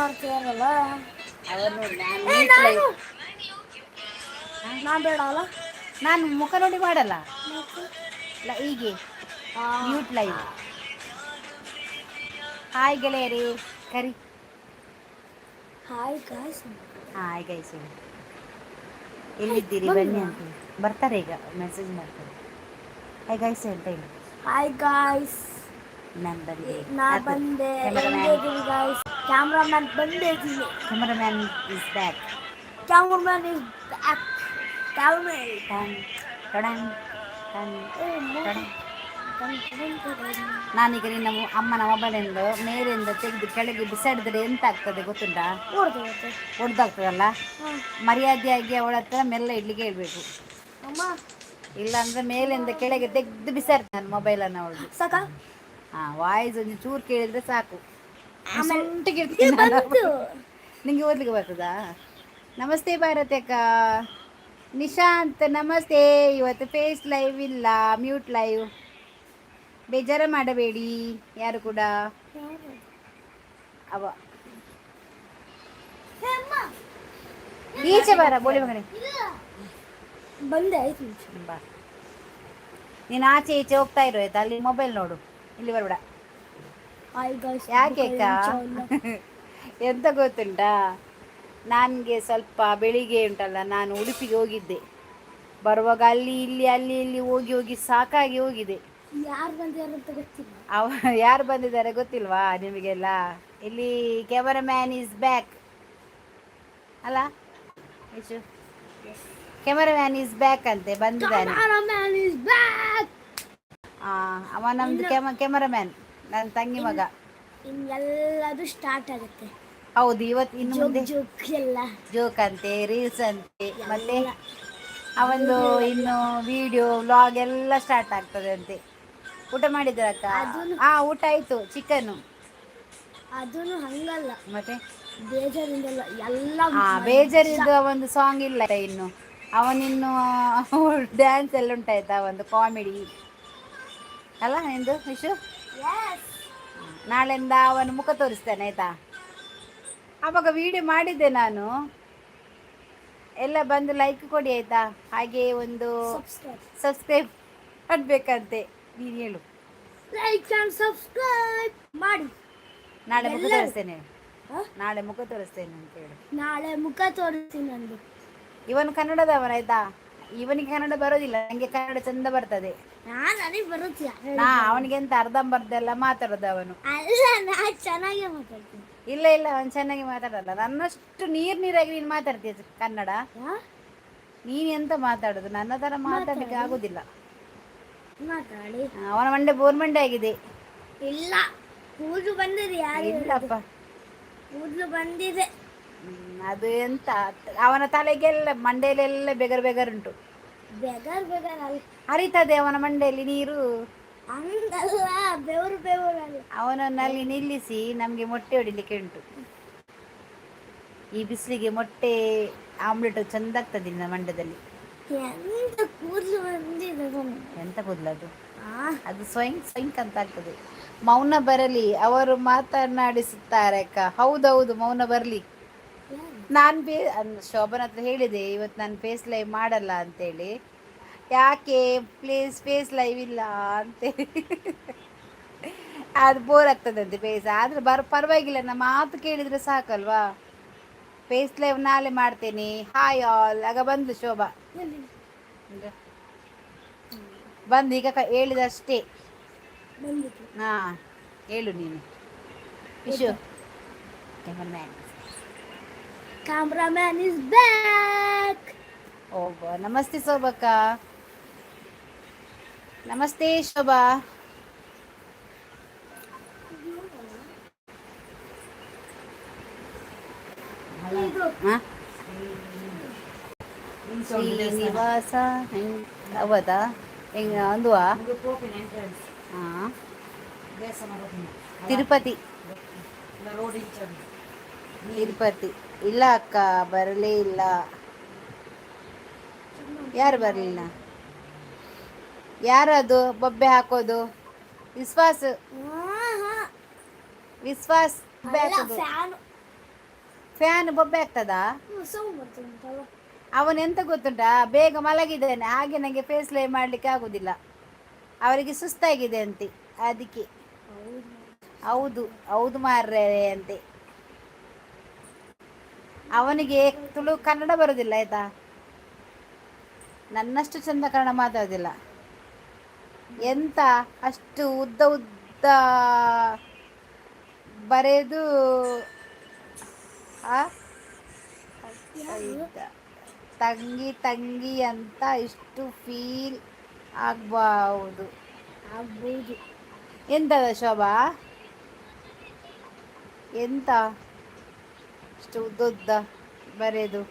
ಮಾಡ್ತಿದಾರಲ್ಲ. ಅವನು ನಾನು ಏ, mute ನಾನು live. ನಾನ್ ಬೇಡ ಅಲ್ಲ. ನಾನು ಮುಖ ನೋಡಿ ಮಾಡಲ್ಲ. ಹೀಗೆ ಮ್ಯೂಟ್ ಲೈವ್. ಹಾಯ್ ಗೆಳೆಯರೇ, ಕರಿ. Hi guys. ಹಾಯ್ ಗೈಸ್, ಎಲ್ಲಿದ್ದೀರಿ? ಬನ್ನಿ ಅಂತ ಬರ್ತಾರೆ ಈಗ, ಮೆಸೇಜ್ ಮಾಡ್ತಾರೆ. ಹಾಯ್ ಗೈಸ್ ಅಂತ ಹೇಳಿ. Hi guys. ನಾನು ಬಂದೆ. ನಾ ಬಂದೆ. ಎಲ್ಲಿದ್ದೀರಿ ಗಾಯ್ಸ್? ಕ್ಯಾಮ್ರಾಮ್ಯಾನ್ ಬಂದಿದ್ದೀನಿ. Cameraman is back. Cameraman is back, cameraman. ಟನ್ ಟಡನ್ ಟನ್ ಟಡನ್. ನಾನೀಗ ನಿನ್ನ ಅಮ್ಮನ ಮೊಬೈಲಿಂದ ಮೇಲಿಂದ ತೆಗೆದು ಕೆಳಗೆ ಬಿಸಾಡಿದ್ರೆ ಎಂತ ಆಗ್ತದೆ ಗೊತ್ತುಂಟಾ? ಹೊಡ್ದು. ಒಡ್ದಾಗ್ತದಲ್ಲ. ಮರ್ಯಾದೆಯಾಗಿ ಅವಳ ಹತ್ರ ಮೆಲ್ಲ ಇಡ್ಲಿಕ್ಕೆ ಹೇಳ್ಬೇಕು. ಅಮ್ಮ. ಇಲ್ಲ ಅಂದ್ರೆ ಮೇಲಿಂದ ಕೆಳಗೆ ತೆಗೆದು ಬಿಸಾಡ್ತಾನೆ ನನ್ನ ಮೊಬೈಲನ್ನು ಅವಳದು. ಸಾಕ. ಹಾ, ವಾಯ್ಸ್ ಒಂದು ಚೂರು ಕೇಳಿದ್ರೆ ಸಾಕು. ಆಮೇಲೆ ಸೊಂಟಿಗಿರ್ತೀನಿ ನಾನು. ಬಂತು. ನಿಂಗೆ ಓದ್ಲಿಕ್ಕೆ ಬರ್ತದಾ? ನಮಸ್ತೆ ಭಾರತಿ ಅಕ್ಕ. ನಿಶಾಂತ್, ನಮಸ್ತೆ. ಇವತ್ತು ಫೇಸ್ ಲೈವ್ ಇಲ್ಲ, ಮ್ಯೂಟ್ ಲೈವ್. ಬೇಜಾರ ಮಾಡಬೇಡಿ ಯಾರು ಕೂಡ. ಅವ ಈಚೆ ಬಾರ ಬೋಳಿ ಮಗನೇ. ಬಂದೆ, 5 ನಿಮಿಷ. ಬಾ ನೀನು, ಆಚೆ ಈಚೆ ಹೋಗ್ತಾ ಇರು, ಆಯ್ತಾ? ಅಲ್ಲಿ ಮೊಬೈಲ್ ನೋಡು, ಇಲ್ಲಿ ಬರಬೇಡ. Hi guys. ಯಾಕೆ ಅಕ್ಕ? ಎಂತ ಗೊತ್ತುಂಟಾ, ನನಗೆ ಸ್ವಲ್ಪ ಬೆಳಿಗ್ಗೆ ಉಂಟಲ್ಲ, ನಾನು ಉಡುಪಿಗೆ ಹೋಗಿದ್ದೆ. ಬರುವಾಗ ಅಲ್ಲಿ ಇಲ್ಲಿ ಅಲ್ಲಿ ಇಲ್ಲಿ ಹೋಗಿ ಹೋಗಿ ಸಾಕಾಗಿ ಹೋಗಿದೆ. ಯಾರು ಬಂದಿದ್ದಾರೆ ಅಂತ ಗೊತ್ತಿಲ್ಲ. ಅವ ಯಾರು ಬಂದಿದ್ದಾರೆ ಗೊತ್ತಿಲ್ವಾ ನಿಮಗೆಲ್ಲ? ಇಲ್ಲಿ ಕ್ಯಾಮರಾಮ್ಯಾನ್ is back ಅಲ್ಲ ಯಶು? ಕ್ಯಾಮರಾಮ್ಯಾನ್ is back ಅಂತೆ, ಬಂದಿದ್ದಾನೆ. Cameraman is back. ಆ, ಅವ ನಮ್ದು ಕ್ಯಾಮರಾಮ್ಯಾನ್, ನನ್ನ ತಂಗಿ ಮಗ. ಇನ್ನೆಲ್ಲದು ಸ್ಟಾರ್ಟ್ ಆಗುತ್ತೆ. ಹೌದು, ಇವತ್ತು ಇನ್ನು ಜೋಕ್ ಮುಂದೆ ಜೋಕ್ ಎಲ್ಲ. ಜೋಕ್ ಅಂತೆ, ರೀಲ್ಸ್ ಅಂತೆ, ಮತ್ತೆ ಅವಂದು ಇನ್ನು ವಿಡಿಯೋ ವ್ಲಾಗ್ ಎಲ್ಲ ಸ್ಟಾರ್ಟ್ ಆಗ್ತದೆ ಅಂತೆ. ಊಟ ಮಾಡಿದ್ರಕ್ಕ? ಹಾ, ಊಟ ಆಯ್ತು, ಚಿಕನ್. ಅದನ್ನು ಹಂಗಲ್ಲ. ಮತ್ತೆ? ಬೇಜಾರಿಂದಲ್ಲ ಎಲ್ಲ. ಹಾ, ಬೇಜಾರಿದ್ದು ಒಂದು ಸಾಂಗ್ ಇಲ್ಲ ಇನ್ನು. ಅವನಿನ್ನು ಡ್ಯಾನ್ಸ್ ಎಲ್ಲ ಉಂಟಾಯ್ತಾ, ಒಂದು ಕಾಮಿಡಿ ಅಲ್ಲ ನಿಂದು ವಿಶು? ಎಸ್. ನಾಳೆಯಿಂದ ಅವನ ಮುಖ ತೋರಿಸ್ತೇನೆ, ಆಯ್ತಾ? ಆವಾಗ ವಿಡಿಯೋ ಮಾಡಿದ್ದೆ ನಾನು. ಎಲ್ಲ ಬಂದು ಲೈಕ್ ಕೊಡಿ, ಆಯ್ತಾ? ಹಾಗೆ ಒಂದು ಸಬ್ಸ್ಕ್ರೈಬ್. ಸಬ್ಸ್ಕ್ರೈಬ್ ಮಾಡಬೇಕಂತೆ, ನೀನು ಹೇಳು. ಲೈಕ್ ಅಂಡ್ ಸಬ್ಸ್ಕ್ರೈಬ್ ಮಾಡಿ. ನಾಳೆ ಮುಖ ಎಲ್ಲರೂ. ತೋರಿಸ್ತೇನೆ. ಹ? ನಾಳೆ ಮುಖ ತೋರಿಸ್ತೇನೆ ಅಂತ ಹೇಳು. ನಾಳೆ ಮುಖ ತೋರಿಸ್ತೀನಿ ನಂದು. ಇವನು ಕನ್ನಡದವನಾಯ್ತಾ? ಇವನಿಗೆ ಕನ್ನಡ ಬರೋದಿಲ್ಲ, ನನಗೆ ಕನ್ನಡ ಚಂದ ಬರ್ತದೆ. ನನಗೆ ಬರುತ್ತೆ, ಯಾರು ನಾ ಅವನಿಗೆ ಎಂತ ಅರ್ಧಂಬರ್ಧ ಎಲ್ಲ ಮಾತಾಡೋದು ಅವನು. ಅಲ್ಲ, ನಾ ಚೆನ್ನಾಗೇ ಮಾತಾಡ್ತೀನಿ. ಇಲ್ಲ ಇಲ್ಲ, ಅವನು ಚೆನ್ನಾಗಿ ಮಾತಾಡಲ್ಲ. ನನ್ನಷ್ಟು ನೀರ್ ನೀರಾಗಿ ನೀನು ಮಾತಾಡ್ತೀಯ ಕನ್ನಡ. ಹಾ? ನೀನು ಎಂತ ಮಾತಾಡೋದು? ನನ್ನ ತರ ಮಾತಾಡ್ಲಿಕ್ಕೆ ಆಗುದಿಲ್ಲ. ಮಾತಾಡಿ. ಅವನ ಮಂಡೆ ಬೋರ್ ಮಂಡೆ ಆಗಿದೆ. ಇಲ್ಲ, ಕೂದಲು ಬಂದಿದೆ, ಯಾರು? ಇಲ್ಲಪ್ಪ. ಕೂದಲು ಬಂದಿದೆ. ಅದು ಎಂತ, ಅವನ ತಲೆಗೆಲ್ಲ ಮಂಡೆಯಲ್ಲೆಲ್ಲ ಬೆಗರ್ ಬೆಗರ್ ಉಂಟು. ಬೆಗರ್ ಬೆಗರ್ ಅಲ್ಲ. ಹರಿತದೆ ಅವನ ಮಂಡೆಯಲ್ಲಿ ನೀರು. ಹಂಗಲ್ಲ, ಬೆವರು ಬೆವರು ಅಲ್ಲ. ಅವನನ್ನು ಅಲ್ಲಿ ನಿಲ್ಲಿಸಿ ನಮಗೆ ಮೊಟ್ಟೆ ಹೊಡಿಲಿಕ್ಕೆ ಉಂಟು. ಈ ಬಿಸಿಲಿಗೆ ಮೊಟ್ಟೆ ಆಮ್ಲೆಟ್ ಚಂದ ಆಗ್ತದೆ ನಿನ್ನ ಮಂಡದಲ್ಲಿ. ಎಂತ ಕೂದಲು ಬಂದಿದೆ ನನಗೆ. ಎಂತ ಕೂದಲದು? ಆ, ಅದು ಸ್ವಯಂ ಸ್ವಯಂಕ್ ಅಂತ ಆಗ್ತದೆ. ಮೌನ ಬರಲಿ, ಅವರು ಮಾತನಾಡಿಸುತ್ತಾರೆ ಅಕ್ಕ. ಹೌದೌದು, ಮೌನ ಬರಲಿ. ಯಾರು? ನಾನು ಶೋಭನ್ ಹತ್ರ ಹೇಳಿದೆ, ಇವತ್ತು ನಾನು ಫೇಸ್ ಲೈವ್ ಮಾಡಲ್ಲ ಅಂತೇಳಿ. ಯಾಕೆ ಪ್ಲೀಸ್ ಫೇಸ್ ಲೈವ್ ಇಲ್ಲ ಅಂತೇಳಿ. ಅದು ಬೋರ್ ಆಗ್ತದಂತೆ ಫೇಸ್ ಆದರೆ. ಪರವಾಗಿಲ್ಲ, ನಮ್ಮ ಮಾತು ಕೇಳಿದರೆ ಸಾಕಲ್ವಾ? ಫೇಸ್ ಲೈವ್ ನಾಳೆ ಮಾಡ್ತೇನೆ. ಹಾಯ್ ಆಲ್. ಆಗ ಬಂದ್ಲು ಶೋಭಾ. ಎಲ್ಲಿ? ಈಗ ಬಂದು ಈಗ ಹೇಳಿದಷ್ಟೇ. ಬಂದಿತ್ತು. ಹಾಂ, ಹೇಳು ನೀನು Vishu, cameraman. Cameraman is back. ಓ, ನಮಸ್ತೆ ಶೋಭಕ್ಕ. ನಮಸ್ತೆ ಶೋಭಾ. ಇದು. ಹಾ? ಶ್ರೀನಿವಾಸ ಹೌದಾ? ಹೆಂಗ ಅಂದುವಾ? ಹಾಂ, ತಿರುಪತಿ ತಿರುಪತಿ. ಇಲ್ಲ ಅಕ್ಕ, ಬರಲೇ ಇಲ್ಲ. ಯಾರು ಬರಲಿಲ್ಲ? ಯಾರು ಅದು ಬೊಬ್ಬೆ ಹಾಕೋದು? ವಿಶ್ವಾಸ್. ಹಾ ಹಾ. ವಿಶ್ವಾಸ್ ಬೊಬ್ಬೆ ಅಲ್ಲ. ಹಾಕೋದು. ಫ್ಯಾನ್. ಫ್ಯಾನ್ ಬೊಬ್ಬೆ ಆಗ್ತದಾ? ಸೌಂಡ್ ಬರ್ತುಂಟಲ್ಲ. ಅವನು ಎಂತ ಗೊತ್ತುಂಟಾ, ಬೇಗ ಮಲಗಿದ್ದಾನೆ, ಹಾಗೆ ನನಗೆ ಫೇಸ್ ಲೈವ್ ಮಾಡಲಿಕ್ಕೆ ಆಗುದಿಲ್ಲ. ಅವರಿಗೆ ಸುಸ್ತಾಗಿದೆ ಅಂತೆ, ಅದಕ್ಕೆ. ಹೌದು. ಹೌದು ಹೌದು ಮಾರ್ರೆ ಅಂತೆ. ಅವನಿಗೆ ತುಳು ಕನ್ನಡ ಬರುದಿಲ್ಲ ಆಯ್ತಾ, ನನ್ನಷ್ಟು ಚಂದ ಕನ್ನಡ ಮಾತಾಡೋದಿಲ್ಲ. ಎಂತ ಅಷ್ಟು ಉದ್ದ ಉದ್ದ ಬರೆದು ಆ ಇದ್ದ. ತಂಗಿ ತಂಗಿ ಅಂತ ಇಷ್ಟು ಫೀಲ್ ಆಗ್ಬಾರ್ದು. ಆಗ್ಬೋದು. ಎಂತದ ಶೋಭಾ, ಎಂತ ಇಷ್ಟು ಉದ್ದುದ್ದ ಬರೆದು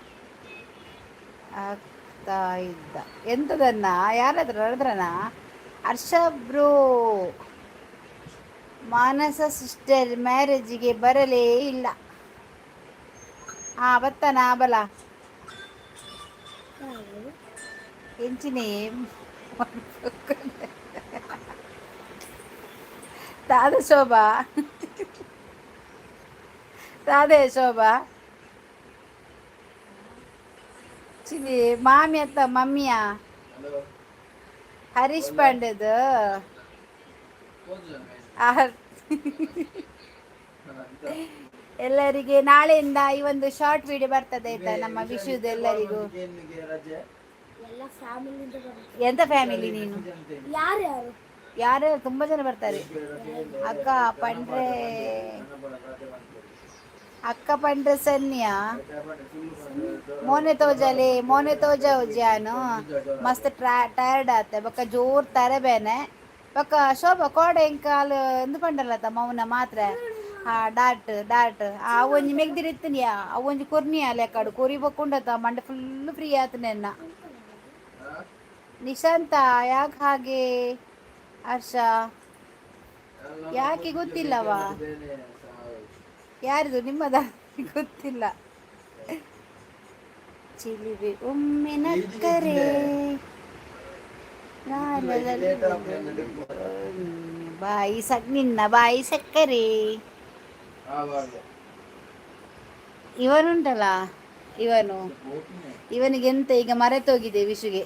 ಆಗ್ತಾ ಇದ್ದ? ಎಂತದನ್ನ ಯಾರಾದ್ರೂ ಹೇಳಿದ್ರನ? ಹರ್ಷ ಬ್ರೋ, ಮಾನಸ ಸಿಸ್ಟರ್ ಮ್ಯಾರೇಜಿಗೆ ಬರಲೇ ಇಲ್ಲ. ಹಾ, ಬತ್ತಾನ ಬಲ. ಯಾರು? ಎಂಚಿನೇ ದಾದ ಶೋಭಾ, ರಾಧೆ ಶೋಭಾ ಚಿಲಿ ಮಾಮಿ ಅತ್ತ ಮಮ್ಮಿಯ ಹರೀಶ್ ಪಾಂಡೆದು. ಎಲ್ಲರಿಗೆ ನಾಳೆಯಿಂದ ಈ ಒಂದು ಶಾರ್ಟ್ ವಿಡಿಯೋ ಬರ್ತದೆ ಆಯ್ತಾ, ನಮ್ಮ ವಿಷಯದ ಎಲ್ಲರಿಗೂ. ಎಲ್ಲ ಫ್ಯಾಮಿಲಿಯಿಂದ ಬರುತ್ತೆ. ಎಂತ ಫ್ಯಾಮಿಲಿ ನೀನು? ಯಾರ್ಯಾರು? ಯಾರು, ತುಂಬಾ ಜನ ಬರ್ತಾರೆ. ಅಕ್ಕ ಪಂಡ್ರೆ, ಅಕ್ಕ ಪಂಡ್ರೆ ಸನ್ಯಾ ಮೋನೆ ತೋಜಲೆ, ಮೋನೆ ತೋಜ ಜಾನು ಮಸ್ತ್ ಟಯರ್ಡ್ ಆತೆ ಬೊಕ್ಕ ಜೋರ್ ತರೆ ಬೇನೆ. ಬೊಕ್ಕ ಶೋಭಾ ಕೋಡೆ ಎಂಕಾಲ್ ಎಂದು ಪಂಡಲತ್ತ ಮೌನ ಮಾತ್ರ. ಆ ಡಾಟ್ ಡಾಟ್ ಆ ಒಂಜಿ ಮೆಗ್ದಿರ್ ಇತ್ತನಿಯಾ, ಅವು ಒಂಜಿ ಕೊರ್ನಿಯಾ ಲೆಕ್ಕಡು ಕೊರಿ ಬೊಕ್ಕುಂಡತ ಮಂಡೆ ಫುಲ್ ಫ್ರೀ ಆತು ನೆನ್ನ. ನಿಶಾಂತ ಯಾಕೆ ಹಾಗೆ? ಹರ್ಷ ಯಾಕೆ ಗೊತ್ತಿಲ್ಲವಾ? ಯಾರಿದು, ನಿಮ್ಮದ? ಗೊತ್ತಿಲ್ಲ. ಚಿಲಿವೆ ಒಮ್ಮೆ ನಕ್ಕರೆ ಬಾಯಿ ಸಕ್ ನಿನ್ನ ಬಾಯಿ ಸಕ್ಕರೆ. ಇವನುಂಟಲ್ಲ ಇವನು, ಇವನಿಗೆ ಎಂತ ಈಗ ಮರೆತೋಗಿದೆ ವಿಷುಗೆ.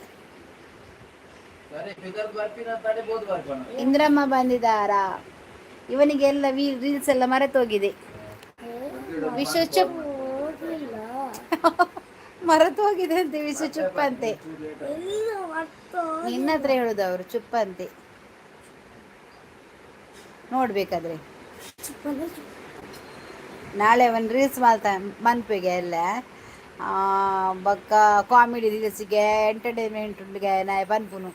ಇಂದ್ರಮ್ಮ ಬಂದಿದ್ದಾರಾ? ಇವನಿಗೆಲ್ಲ ರೀಲ್ಸ್ ಎಲ್ಲ ಮರೆತೋಗಿದೆ. ವಿಷು ಚುಪ್. ಹೋಗಿಲ್ಲ. ಮರೆತೋಗಿದೆ ಅಂತೆ ವಿಷು, ಚುಪ್ ಅಂತೆ. ಎಲ್ಲ ಮರ್ತೋ. ನಿನ್ನ ಹತ್ರ ಹೇಳುದು ಅವರು, ಚುಪ್ ಅಂತೆ. ನೋಡ್ಬೇಕಾದ್ರೆ. ಚಿಪ್ಪಲ್ಲ ಚಿಪ್ಪ. ನಾಳೆ ಒಂದು ರೀಲ್ಸ್ ಮಾಡ್ತಾ ಮನ್ಪಿಗೆ ಎಲ್ಲ ಬೊಕ್ಕ ಕಾಮಿಡಿ ರೀಲ್ಸ್ಗೆ ಎಂಟರ್ಟೈನ್ಮೆಂಟ್ ಉಂಡುಗೆ ನಾಯಿ ಪನ್ಪುನು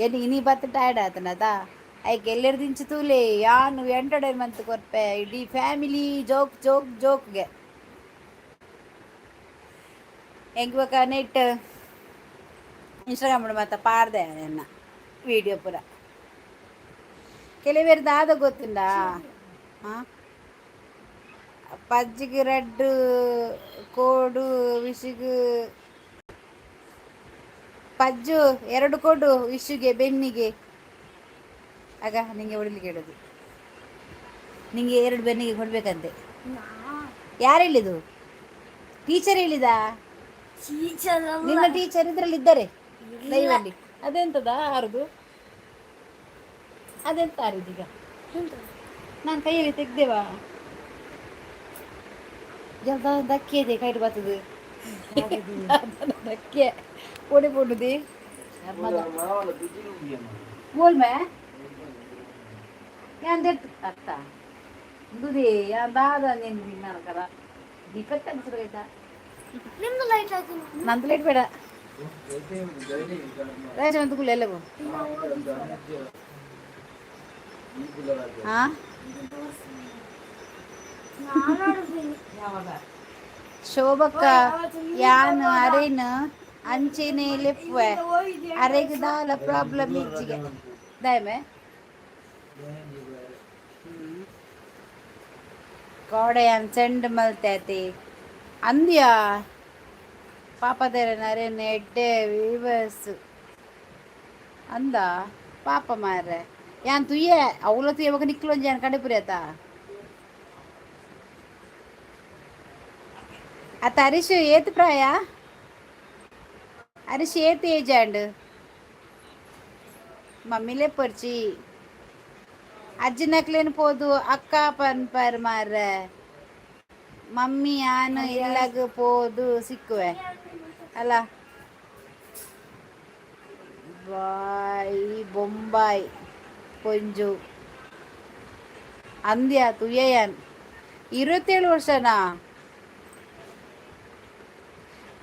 ಎನ್ ಇನಿ ಬತ್ತು ಟಯರ್ಡ್ ಆತನತ. ಐಕ್ ಎಲ್ಲೆರ್ದಿಂಚಿ ತೂಲೆ, ಯಾನು ಎಂಟರ್ಟೈನ್ಮೆಂಟ್ ಕೊರ್ಪೆ ಇಡೀ ಫ್ಯಾಮಿಲಿ ಜೋಕ್ ಜೋಕ್ ಜೋಕ್ಗೆ. ಎಂಕ್ ಬೊಕ ನೆಟ್ ಇನ್ಸ್ಟಾಗ್ರಾಮ್ ಮಾತ ಪಾರ್ದೆ ಎನ್ನ ವೀಡಿಯೋ ಪೂರ. ಕೆಲವೇರು ದಾದ ಗೊತ್ತುಂಡಾ? ಹಾಂ, ಪಜ್ಜಿಗೆ ರೆಡ್ ಕೋಡು ವಿಷಿಗೆ ಪಜ್ಜು ಎರಡು ಕೊಡು ವಿಷುಗೆ ಬೆನ್ನಿಗೆ. ಆಗ ನಿಂಗೆ ಹೊಡಿಲಿಕ್ಕೆ ಹೇಳೋದು, ನಿಂಗೆ ಎರಡು ಬೆನ್ನಿಗೆ ಕೊಡ್ಬೇಕಂತೆ. ನಾ ಯಾರು ಹೇಳಿದ್ದು? ಟೀಚರ್ ಹೇಳಿದಾ? ಟೀಚರ್ ಅಲ್ಲ. ನಿನ್ನ ಟೀಚರ್ ಇದ್ರಲ್ಲಿ ಇದ್ದಾರೆ ಲೈವಲ್ಲಿ. ಅದೆಂತದ ಆರುದು? ಅದೆಂತ ಆರುದೀಗ? ಎಂತ? ನಾನು ಕೈಯಲ್ಲಿ ತೆಗ್ದೇವಾ? ಜಲ್ದ ದಕ್ಕಿ ಇದೆ, ಕೈಟ್ ಬರ್ತದೆ ದಕ್ಕೆ ಪೊಡಿ ಪೊಡುದಿ ಬೋಲ್ಮೆ ಯಾನ್ ದೆತ್ತು ಅತ್ತ ದುದಿ ಯಾನ್ ದಾದ ನಿನ್ ನರಕರ ದೀಪಕ್ಕೆ ಅನ್ಸುತ್ತೆ. ನಿಮ್ದು ಲೈಟ್ ಹಾಕಿ. ನಂದು ಲೈಟ್ ಬೇಡ. ರಾಜ ಅಂತ ಕುಲ್ಲ ಎಲ್ಲವೂ. ಹಾ. ನಾನು ನೋಡ್ತೀನಿ. ಶೋಭಕ್ಕ, ಯಾನ್ ಅರೇನು ಅಂಚೆನೆ ಲೆಪ್ಪುವೆ, ಅರೆಗ್ ದಾಲ ಪ್ರಾಬ್ಲಮ್ ಇಜ್ಜಿಗೆ ದಾಯಮೆ ಕೋಡೆ ಯಾನ್ ಸೆಂಡ್ ಮಲ್ತೆ ಅಂದ್ಯಾ ಪಾಪದೇರ ನರೇನ್ ಎಡ್ಡೆ ವೀವರ್ಸ್ ಅಂದ ಪಾಪ ಮಾರ್ರೆ. ಯಾನ್ ತುಯ್ಯೆ ಅವಲ ತುಯ್ಯ ಬೊಕ ನಿಕ್ಲೊಂಜಿ ಯಾನ್ ಕಡೆಪುರಿ ಆತ. ಅತ್ತ ಹರೀಶ್, ಏತ್ ಪ್ರಾಯ ಹರೀಶ್? ಏತ್ ಏಜ್ ಆಂಡ್? ಮಮ್ಮಿಲೇ ಪೊರ್ಚಿ. ಅಜ್ಜಿನಕ್ಲೇನು ಪೋದು ಅಕ್ಕ ಪನ್ಪರ್ ಮಾರ್ರೆ ಮಮ್ಮಿ. ಯಾನು ಇಲ್ಲಗ್ ಪೋದು ಸಿಕ್ಕುವೆ ಅಲ್ಲ. ಬಾಯ್ ಬೊಂಬಾಯ್ ಪೊಂಜು ಅಂದ್ಯ ತುಯ್ಯನ್. 27 ವರ್ಷನಾ?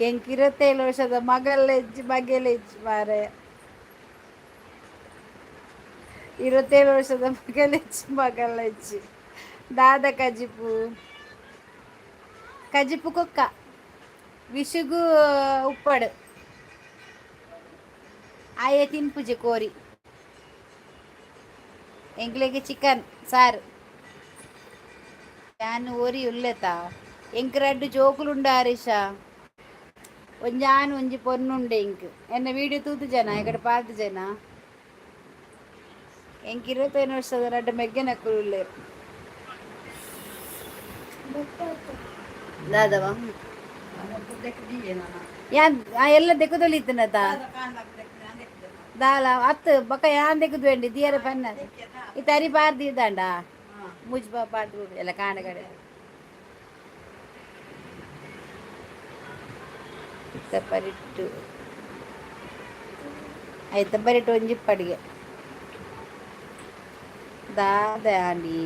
ಎಂಕ್ 27 ವರ್ಷದ ಮಗಲೆಜ್ಜಿ, ಮಗೆಲೆಜ್ಜಿ ಮಾರೆ. 27 ವರ್ಷದ ಮಗಲೆಜ್ಜಿ, ಮಗಲೆಜ್ಜಿ. ದಾದ ಕಜಿಪು? ಕಜಿಪು ಕುಕ್ಕ ವಿಷುಗು ಉಪ್ಪಡು. ಆಯೆ ತಿನ್ಪುಜೆ ಕೋರಿ. ಎಂಕ್ಲೆಗ್ ಚಿಕನ್ ಸಾರು. ಯಾನ್ ಒರಿ ಉಲ್ಲೆತ. ಎಂಕ್ ರಡ್ಡ್ ಜೋಕುಲುಂಡು ಹರೀಶ. ಒಂಜಿ ಆನ್, ಒಂಜಿ ಪೊನ್ನುಂಡೆ ಎಂಕ್. ಎನ್ನ ವೀಡಿಯೋ ತೂತು ಜನ ಎಕಡೆ ಪಾತು ಜನ. ಎಂಕ್ 25 ವರ್ಷದ ರಡ್ಡ್ ಮೆಗ್ಗೆನಕುಲು ಉಲ್ಲೆರ್. ದಾದವ? ಯಾನ್ ಎಲ್ಲ ದೆಕ್ಕದೊಲಿತ್ತನತ ದಾಲ ಅತ್ತು ಬೊಕ ಯಾನ್ ದೆಕ್ಕದು ವೇಂಡಿ ದಿಯರ ಪನ್ನ. ಇತ್ತೆ ಅರಿ ಪಾರ್ದಿ ಇದ್ದಾಂಡ ಮುಜ್ ಪಾಡ್ದು ಎಲ್ಲ ಕಾಣ ಕಡೆ. ಇತ್ತ ಪರಿಟ್ಟು ಐತ ಬರಿಟ್ಟು ಒಂಜಿ ಪಡಿಗೆ ದಾದ ಆಂಡಿ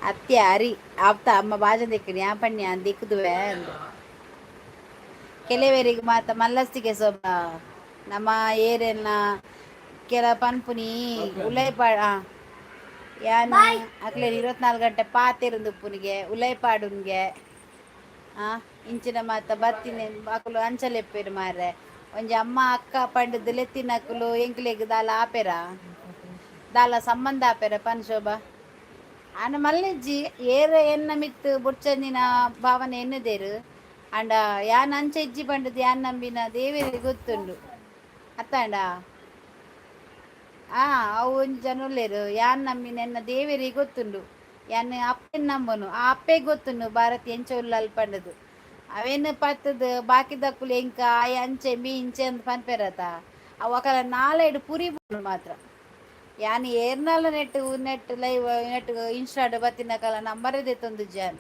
ಅತ್ತೆ ಅರಿ ಆಪ್ತ ಅಮ್ಮ ಬಾಜನ ದೆಕ್ಕಡಿ. ಯಾ ಪಣ್ಯ ದಿಕ್ಕುದುವೆ ಅಂದು. ಕೆಲವರಿಗೆ ಮಾತ ಮಲ್ಲಸ್ತಿಗೆ ಸೊಬ. ನಮ್ಮ ಏರೆನ್ನ ಕೆಲ ಪನ್ಪುನಿ ಉಲೈಪಾಡ ಯಾನ್ ಅಕ್ಲೆ 24 ಗಂಟೆ ಪಾತೆರುಂದು ಉಪ್ಪುನಿಗೆ ಉಲೈಪಾಡುನ್ಗೆ. ಆ ಇಂಚಿನ ಮಾತ ಬತ್ತಿನ ಅಕುಲು ಅಂಚಲೆಪ್ಪೆರ್ ಮಾರ್ರೆ. ಒಂಜಿ ಅಮ್ಮ ಅಕ್ಕ ಪಂಡುದು ಲೆತ್ತಿನಕುಲು ಎಂಕ್ಲೆಗ್ ದಾಲ ಆಪೆರ? ದಾಲ ಸಂಬಂಧ ಆಪೆರ ಪನ್ ಶೋಭಾ? ಆಂಡ ಮಲ್ಲೆಜ್ಜಿ ಏರ್ ಎನ್ನ ಮಿತ್ತು ಬೊಡ್ಚಂದಿನ ಭಾವನೆ ಎನ್ನುದೇರು. ಆಂಡ ಯಾನ್ ಅಂಚ ಇಜ್ಜಿ ಪಂಡುದು ಯಾನ್ ನಂಬಿನ ದೇವೆರಿಗೆ ಗೊತ್ತುಂಡು, ಅತ್ತಾಂಡ? ಆ ಅವು ಒಂಜಿ ಜನ ಉಲ್ಲೆರ್. ಯಾನ್ ನಂಬಿನ ಎನ್ನ ದೇವೆರಿಗೆ ಗೊತ್ತುಂಡು. ಯಾನ್ ಅಪ್ಪೆನ್ ನಂಬುನು. ಆ ಅಪ್ಪೆಗ್ ಗೊತ್ತುಂಡು ಭಾರತಿ ಎಂಚ ಉಲ್ಲಲ್ ಪಂಡುದು. ಅವೇನು ಪತ್ತುದು ಬಾಕಿದಕುಲು ಎಂಕ ಆಯೆ ಅಂಚೆ ಮೀ ಇಂಚೆ ಅಂದ್ ಪನ್ಪೆರತ, ಅವು ಅಕಲ ನಾಲೆಡ್ ಪುರಿ ಮಾತ್ರ. ಯಾನ್ ಏರ್ನಾಲ ನೆಟ್ ನೆಟ್ ಲೈವ್ ನೆಟ್ ಇನ್ಸ್ಟಾಡ್ ಬತ್ತಿನಕಲ ನಂಬರೇ ದೆತ್ತೊಂದುಜ್ಜಿ ಯಾನ್,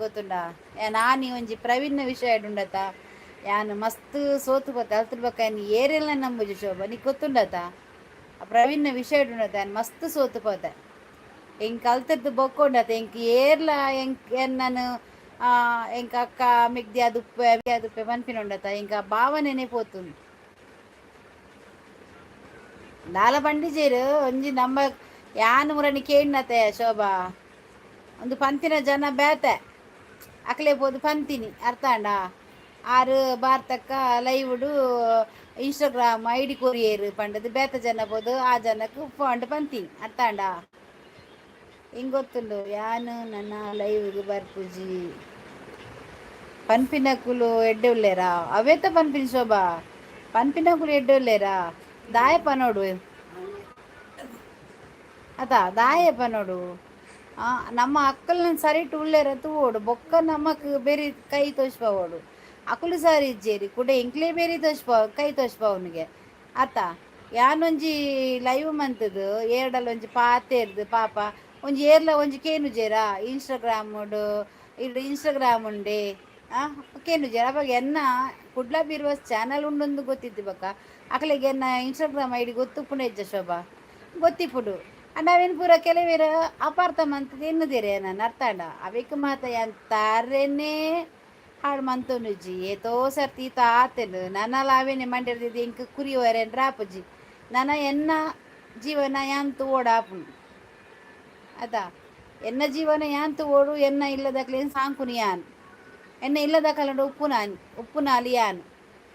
ಗೊತ್ತುಂಡಾ? ಯಾನ್ ಆನಿ ಒಂಜಿ ಪ್ರವೀಣ್ನ ವಿಷಯ ಉಂಡತ, ಯಾನ್ ಮಸ್ತ್ ಸೋತು ಪೋತೆ. ಅಲ್ತು ಬೊಕ್ಕ ಯಾನ್ ಏರೆಲ್ಲ ನಂಬುಜಿ ಶೋಭಾ, ನಿಕ್ ಗೊತ್ತುಂಡತ? ಆ ಪ್ರವೀಣ್ನ ವಿಷಯ ಉಂಡತ, ಯಾನ್ ಮಸ್ತ್ ಸೋತು ಪೋತೆ. ಎಂಕ್ ಅಲ್ತದ್ದು ಬೊಕ್ಕ ಉಂಡತ ಎಂಕ್ ಏರ್ಲ ಎಂಕ್ ಎನ್ನನು ಎಂಕ್ ಅಕ್ಕ ಮೆಗ್ದಿ ಅದುಪ್ಪೆ ಅದುಪ್ಪೆ ಪನ್ಪಿನ ಉಂಡತ, ಎಂಕ್ ಆ ಭಾವನೆನೇ ಪೋತುಂಡು. ದಾಲ ಪಂಡಿಜೇರು. ಒಂಜಿ ನಮ್ಮ ಯಾನ್ ಮುರಣಿ ಕೇಣ್ಣತೆ ಶೋಭಾ. ಒಂದು ಪಂತಿನ ಜನ ಬೇತೆ ಅಕ್ಲೆ ಪೋದು ಪಂತಿನಿ, ಅರ್ಥ ಆಂಡ? ಆರು ಭಾರತಕ್ಕ ಲೈವ್ಡು ಇನ್ಸ್ಟಾಗ್ರಾಮ್ ಐಡಿ ಕೊರಿಯರ್ ಪಂಡದು ಬೇತೆ ಜನ ಪೋದು ಆ ಜನಕ್ಕೆ ಫಂಡ್ ಪಂತೀನಿ, ಅರ್ಥ ಆಂಡ? ಹಿಂಗ್ ಗೊತ್ತುಂಡು. ಯಾನು ನನ್ನ ಲೈವ್ಗೆ ಬರ್ಪುಜಿ ಪನ್ಪಿನಕುಲು ಎಡ್ಡೆ ಉಲ್ಲೇರಾ? ಅವೇತ ಪನ್ಪಿನ ಶೋಭಾ, ಪನ್ಪಿನಕುಲು ಎಡ್ಡೆ ಉಲ್ಲೇರಾ? ದಾಯ ಪನೋಡು ಅತ, ದಾಯ ಪನೋಡು. ನಮ್ಮ ಅಕ್ಕಲ್ನ ಸರಿಟ್ ಉಲ್ಲೇರ ತೂವೋಡು. ಬೊಕ್ಕ ನಮಕ್ ಬೇರಿ ಕೈ ತೋಜ್ಪಾವೋಡು. ಅಕುಲು ಸಾರಿ ಇಜ್ಜೇರಿ ಕುಡ ಎಂಕ್ಲೇ ಬೇರಿ ತೋಜ್ಪಾವ, ಕೈ ತೋಜ್ಪಾವನಿಗೆ ಅತ್ತ. ಯಾನೊಂಜಿ ಲೈವ್ ಮಂತದು ಏರ್ಡಲ್ ಒಂಜಿ ಪಾತೆರ್ದು ಪಾಪ ಒಂಜಿ ಏರ್ಲ ಒಂಜಿ ಕೇನುಜೇರಾ? ಇನ್ಸ್ಟಾಗ್ರಾಮುಡು ಇಡ್ ಇನ್ಸ್ಟಾಗ್ರಾಮ್ ಉಂಡೆ ಕೇನುಜೇರ? ಅವಾಗ ಎನ್ನ ಕುಡ್ಲ ಬೀರ್ವಾಸ್ ಚಾನಲ್ ಉಂಡೊಂದು ಗೊತ್ತಿತ್ತು. ಬೊಕ್ಕ ಅಕ್ಲೆಗ್ ಎನ್ನ ಇನ್ಸ್ಟಾಗ್ರಾಮ್ ಐಡಿ ಗೊತ್ತುಪ್ಪುನ ಇಜ್ಜ ಶೋಭಾ, ಗೊತ್ತಿಪ್ಪುಡು. ಅಂಡ ಅವೇನು ಪೂರ ಕೆಲವೇರ ಅಪಾರ್ಥ ಮಂತದ ಎನ್ನುದೇರೆ ನನ್ನ, ಅರ್ಥ ಆಂಡ? ಅವೇಕ್ ಮಾತ ಯಾನ್ ತಾರೆನೇ ಹಾಳು ಮಂತೊಂದುಜ್ಜಿ. ಏತೋ ಸರ್ತಿ ಈತ ಆತೆಂಡು. ನನಲ ಅವೇನೆ ಮಂಡೆರ್ದಿದ್ದು. ಎಂಕ್ ಕುರಿ ವರೆನ್ ರಾಪುಜಿ. ನನ ಎನ್ನ ಜೀವನ ಯಾನ್ ತೂವೊಡಾಪುಂಡು ಅತಾ. ಎನ್ನ ಜೀವನ ಯಾನ್ ತೂವೊಡು. ಎನ್ನ ಇಲ್ಲದಕ್ಲೇನ್ ಸಾಂಕುನಿ ಯಾನ್. ಎನ್ನ ಇಲ್ಲದಕಲಂಡ ಉಪ್ಪುನಾನ್ ಉಪ್ಪುನಾಲ್ ಯಾನ್.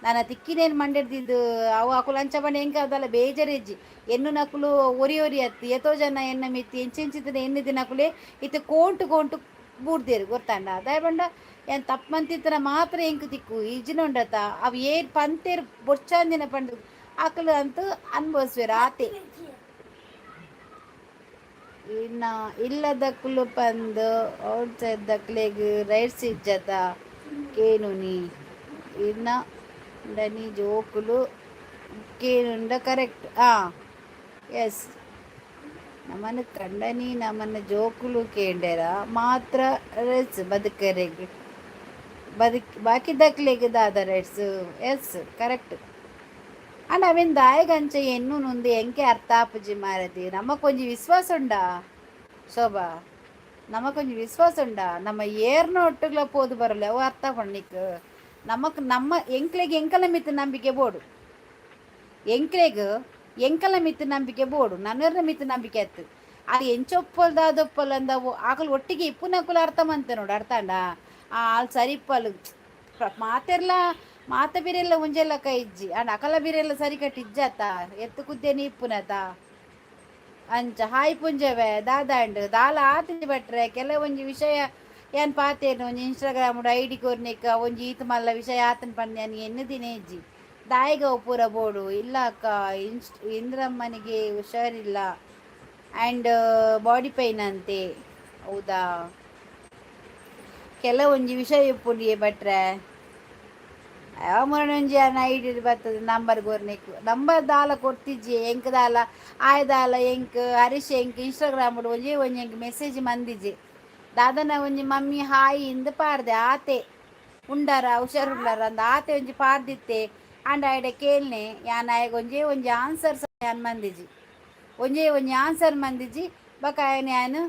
ನನ ತಿಕ್ಕಿನೇನು ಮಂಡೆರ್ದಿದ್ದು ಅವು ಅಕುಲು ಅಂಚ ಪಂಡ ಎಂಕ್ ಅವುದಲ್ಲ ಬೇಜಾರಿಜ್ಜಿ. ಎನ್ನುನಕುಲು ಒರಿ ಒರಿ ಅತ್ತ್, ಏತೋ ಜನ ಎನ್ನ ಮಿತ್ತ್ ಎಂಚೆಂಚಿತ್ತಿನ ಎನ್ನಿದಿನಕುಲೇ ಇತ್ತೆ ಕೋಂಟು ಕೋಂಟು ಬೂರ್ದೆರ್, ಗೊತ್ತಾಂಡ? ದಾಯೆ ಪಂಡ ಯಾನ್ ತಪ್ಪು ಮಂತಿತ್ತನ ಮಾತ್ರ ಎಂಕ್ ತಿಕ್ಕು ಇಜ್ಜಿನ ಉಂಡತ ಅವು ಏರ್ ಪಂತೆರ್ ಬೊಡ್ಚಾಂದಿನ ಪಂಡ್ ಅಕುಲು ಅಂತು ಅನುಭವಿಸುವೆರ್ ಆತೆ. ಇನ್ನ ಇಲ್ಲದಕ್ಕುಲು ಪಂದ್ ಔಟ್ಸೈಡ್ ದಕ್ಲೆಗ್ ರೈಟ್ಸ್ ಇಜ್ಜತ ಕೇನುನಿ ಇನ್ನ ಡನಿ ಜೋಕುಲು ಕೇನುಂಡ ಕರೆಕ್ಟ್. ಎಸ್, ನಮನ ಕಂಡನಿ ನಮನ ಜೋಕುಲು ಕೇಂಡೆರ ಮಾತ್ರ ರೈಟ್ಸ್ ಬದುಕರೆಗ್. ಬದುಕ್ ಬಾಕಿದಕ್ಲೆಗ್ ದಾದ ರೈಟ್ಸ್? S, correct. ಅಂಡ ಅವೆನ್ ದಾಯೆಗಂಚ ಎನ್ನುನುಂದು ಎಂಕೆ ಅರ್ಥ ಆಪುಜಿ ಮಾರದಿ. ನಮಕೊಂಜಿ ವಿಶ್ವಾಸ ಉಂಡಾ ಶೋಭಾ? ನಮಕೊಂಜಿ ವಿಶ್ವಾಸ ಉಂಡಾ? ನಮ್ಮ ಏರ್ನ ಒಟ್ಟುಗ್ಲ ಪೋದು ಬರಲ್ಲ. ಅವು ಅರ್ಥ ಪಣ್ಣಿಕ್ ನಮಕ್ ನಮ್ಮ ಎಂಕ್ಲೆಗ್ ಎಂಕಲ ಮಿತ್ತು ನಂಬಿಕೆ ಬೋಡು. ಎಂಕ್ಲೆಗ್ ಎಂಕಲ ಮಿತ್ತು ನಂಬಿಕೆ ಬೋಡು, ನನ್ನರ್ನ ಮಿತ್ತು ನಂಬಿಕೆ ಅತ್ತು. ಅದು ಎಂಚೊಪ್ಪಲ್ ದಾದೊಪ್ಪಲ್ ಅಂದವು ಆಕಲ್ ಒಟ್ಟಿಗೆ ಇಪ್ಪುನಕುಲು ಅರ್ಥ ಮಂತೆ ನೋಡು. ಅರ್ಥ ಅಂಡ ಆಲ್ ಸರಿಪ್ಪಲ್ ಮಾತೆರ್ಲ ಮಾತ ಬಿರೆಲ್ಲ ಒಂಜೆಲ್ಲ ಇಜ್ಜಿ. ಅಂಡ ಅಕಲ ಬಿರೆಲ್ಲ ಸರಿ ಕಟ್ಟಿ ಇಜ್ಜಾತ ಎತ್ತು ಕುದ್ದೇನೆ ಇಪ್ಪುನತ ಅಂಚ. ಹಾಯ್ ಪುಂಜವೆ, ದಾದಾಂಡ್? ದಾಲ ಆತಿಜಿ ಭಟ್ರೆ. ಕೆಲವೊಂಜಿ ವಿಷಯ ಯಾನ್ ಪಾತೇನು. ಒಂಜಿ ಇನ್ಸ್ಟಾಗ್ರಾಮ್ ಐಡಿ ಕೊರ್ನಿಕ ಒಂಜಿ ಈತ್ ಮಲ್ಲ ವಿಷಯ ಆತನ್ ಪಂದ್ ಯಾನ್ ಎನ್ನು ದಿನ ಇಜ್ಜಿ. ದಾಯಿಗ ಅವು ಪೂರ ಬೋಡು? ಇಲ್ಲ ಅಕ್ಕ, ಇಂದ್ರಮ್ಮನಿಗೆ ಹುಷಾರಿಲ್ಲ ಆ್ಯಂಡ್ ಬಾಡಿ ಪೈನ್ ಅಂತೆ. ಹೌದಾ? ಕೆಲವೊಂಜಿ ವಿಷಯ ಇಪ್ಪುಂಡಿಯೇ ಭಟ್ರೆ. ಯಾವ ಒಂಜಿ ಐಡಿ ಬರ್ತದೆ, ನಂಬರ್ ಕೊರ್ನಿಕ್ ನಂಬರ್ ದಾಲ ಕೊರ್ತಿಜ್ಜಿ. ಎಂಕ್ ದಾಲ ಆಯ್ ದಾಲ ಎಂಕ್ ಹರೀಶ್ ಎಂಕ್ ಇನ್ಸ್ಟಾಗ್ರಾಮ್ ಒಂಜೇ ಒಂಜಿ ಎಂಕ್ ಮೆಸೇಜ್ ಮಂದಿಜಿ. ದಾದನ ಒಂಜಿ ಮಮ್ಮಿ ಹಾಯ್ ಇಂದ್ ಪಾಡ್ದೆ ಆತೆ. ಉಂಡಾರ, ಹುಷಾರುಳ್ಳಾರ ಅಂದ ಆತೆ ಒಂಜಿ ಪಾಡ್ದಿತ್ತೆ. ಆಂಡ ಆಯ್ಡೆ ಕೇಳ್ನೆ ಯಾನ್. ಆಯಗ್ ಒಂಜೇ ಒಂಜಿ ಆನ್ಸರ್ ಯಾನ್ ಮಂದಿಜಿ. ಒಂಜೇ ಒಂಜಿ ಆನ್ಸರ್ ಮಂದಿಜಿ. ಬೊಕ ಆಯನ್ ಯಾನ್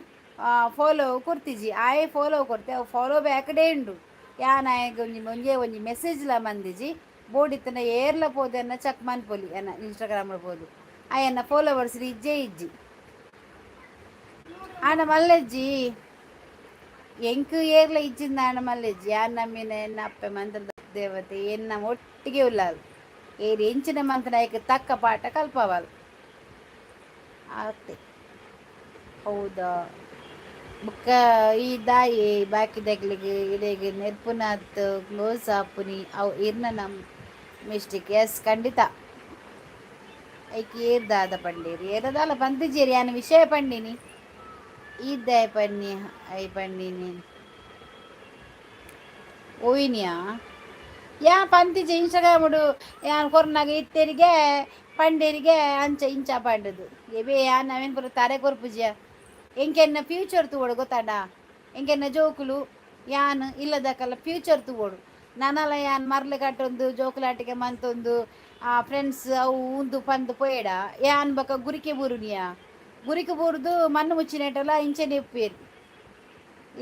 ಫಾಲೋ ಕೊರ್ತಿಜಿ. ಆಯೆ ಫಾಲೋ ಕೊರ್ತೆ, ಅವು ಫಾಲೋ ಬ್ಯಾಕ್ಡೇ ಉಂಡು. ಯಾನ್ ಆಯಗ್ ಒಂಜಿ ಒಂಜೇ ಒಂಜಿ ಮೆಸೇಜ್ಲ ಮಂದಿಜಿ. ಬೋಡಿತ್ತನ ಏರ್ಲ ಪೋದೆನ್ನ ಚೆಕ್ ಮನ್ಪೊಲಿ ಎನ್ನ ಇನ್ಸ್ಟಾಗ್ರಾಮ್ ಪೋದು. ಆಯನ್ನ ಫಾಲೋವರ್ಸ್ ಇಜ್ಜೇ ಇಜ್ಜಿ. ಆಂಡ ಮಲ್ಲೆಜ್ಜಿ, ಎಂಕ್ ಏರ್ಲ ಇಜ್ಜಿಂದ. ಆಂಡ ಮಲ್ಲೆಜ್ಜಿ, ಯಾನ್ ನಮ್ಮಿನ ಎನ್ನ ಅಪ್ಪೆ ಮಂತ್ರ ದೇವತೆ ಎನ್ನ ಒಟ್ಟಿಗೆ ಉಲ್ಲಾಲ್. ಏರ್ ಎಂಚಿನ ಮಂತ್ರನಾಯಕ್ ತಕ್ಕ ಪಾಠ ಕಲ್ಪವಲ್ ಆತೆ. ಹೌದಾ? ಬೊಕ್ಕ ಈ ದಾಯಿ ಬಾಕಿದಕ್ಲೆಗ್ ಇಡೆಗ್ ನೆರ್ಪುನಾತ್ ಕ್ಲೋಸ್ ಆಪುನಿ ಅವು ಇರ್ನ ನಮ್ ಮಿಸ್ಟೇಕ್. ಎಸ್, ಖಂಡಿತ. ಐಕ್ ಏರ್ ದಾದ ಪಂಡೇರಿ? ಏರದಾಲ ಪಂತಿಜೇರಿ. ಯಾನ್ ವಿಷಯ ಪಂಡಿನಿ. ಈದ್ದಾಯ ಪನ್ನಿ I ಪಂಡಿನಿ ಓಯಿನಿಯಾ? ಯಾ ಪಂತಿಜೆ. ಇನ್ಸ್ಟಾಗ್ರಾಮ್ ಯಾನ್ ಕೊರ್ನಾಗ ಇತ್ತೆರಿಗೆ ಪಂಡೇರಿಗೆ ಅಂಚ ಇಂಚ ಪಂಡದು. ಎಬೆ, ಯಾನ್ ಅವೇನ್ ಪೂರ ತರೆ ಕೊರ್ಪುಜಿಯ. ಎಂಕೆನ್ನ ಫ್ಯೂಚರ್ ತೂವೊಡು, ಗೊತ್ತಾಂಡ? ಎಂಕೆನ್ನ ಜೋಕುಲು ಯಾನ್ ಇಲ್ಲದಕಲ್ಲ ಫ್ಯೂಚರ್ ತೂವೊಡು. ನನಲ ಯಾನ್ ಮರ್ಲು ಕಟ್ಟೊಂದು ಜೋಕುಲಾಟಿಕೆ ಮಂತೊಂದು ಆ ಫ್ರೆಂಡ್ಸ್ ಅವು ಉಂದು ಪಂದ್ ಪೋಯೆಡ ಯಾನ್ ಬೊಕ ಗುರಿಕೆ ಬೂರುನಿಯಾ? ಗುರಿಕೆ ಬೂರ್ದು ಮಣ್ಣು ಮುಚ್ಚಿನೆಟಲ ಇಂಚೆನೆ ಉಪ್ಪೇರು.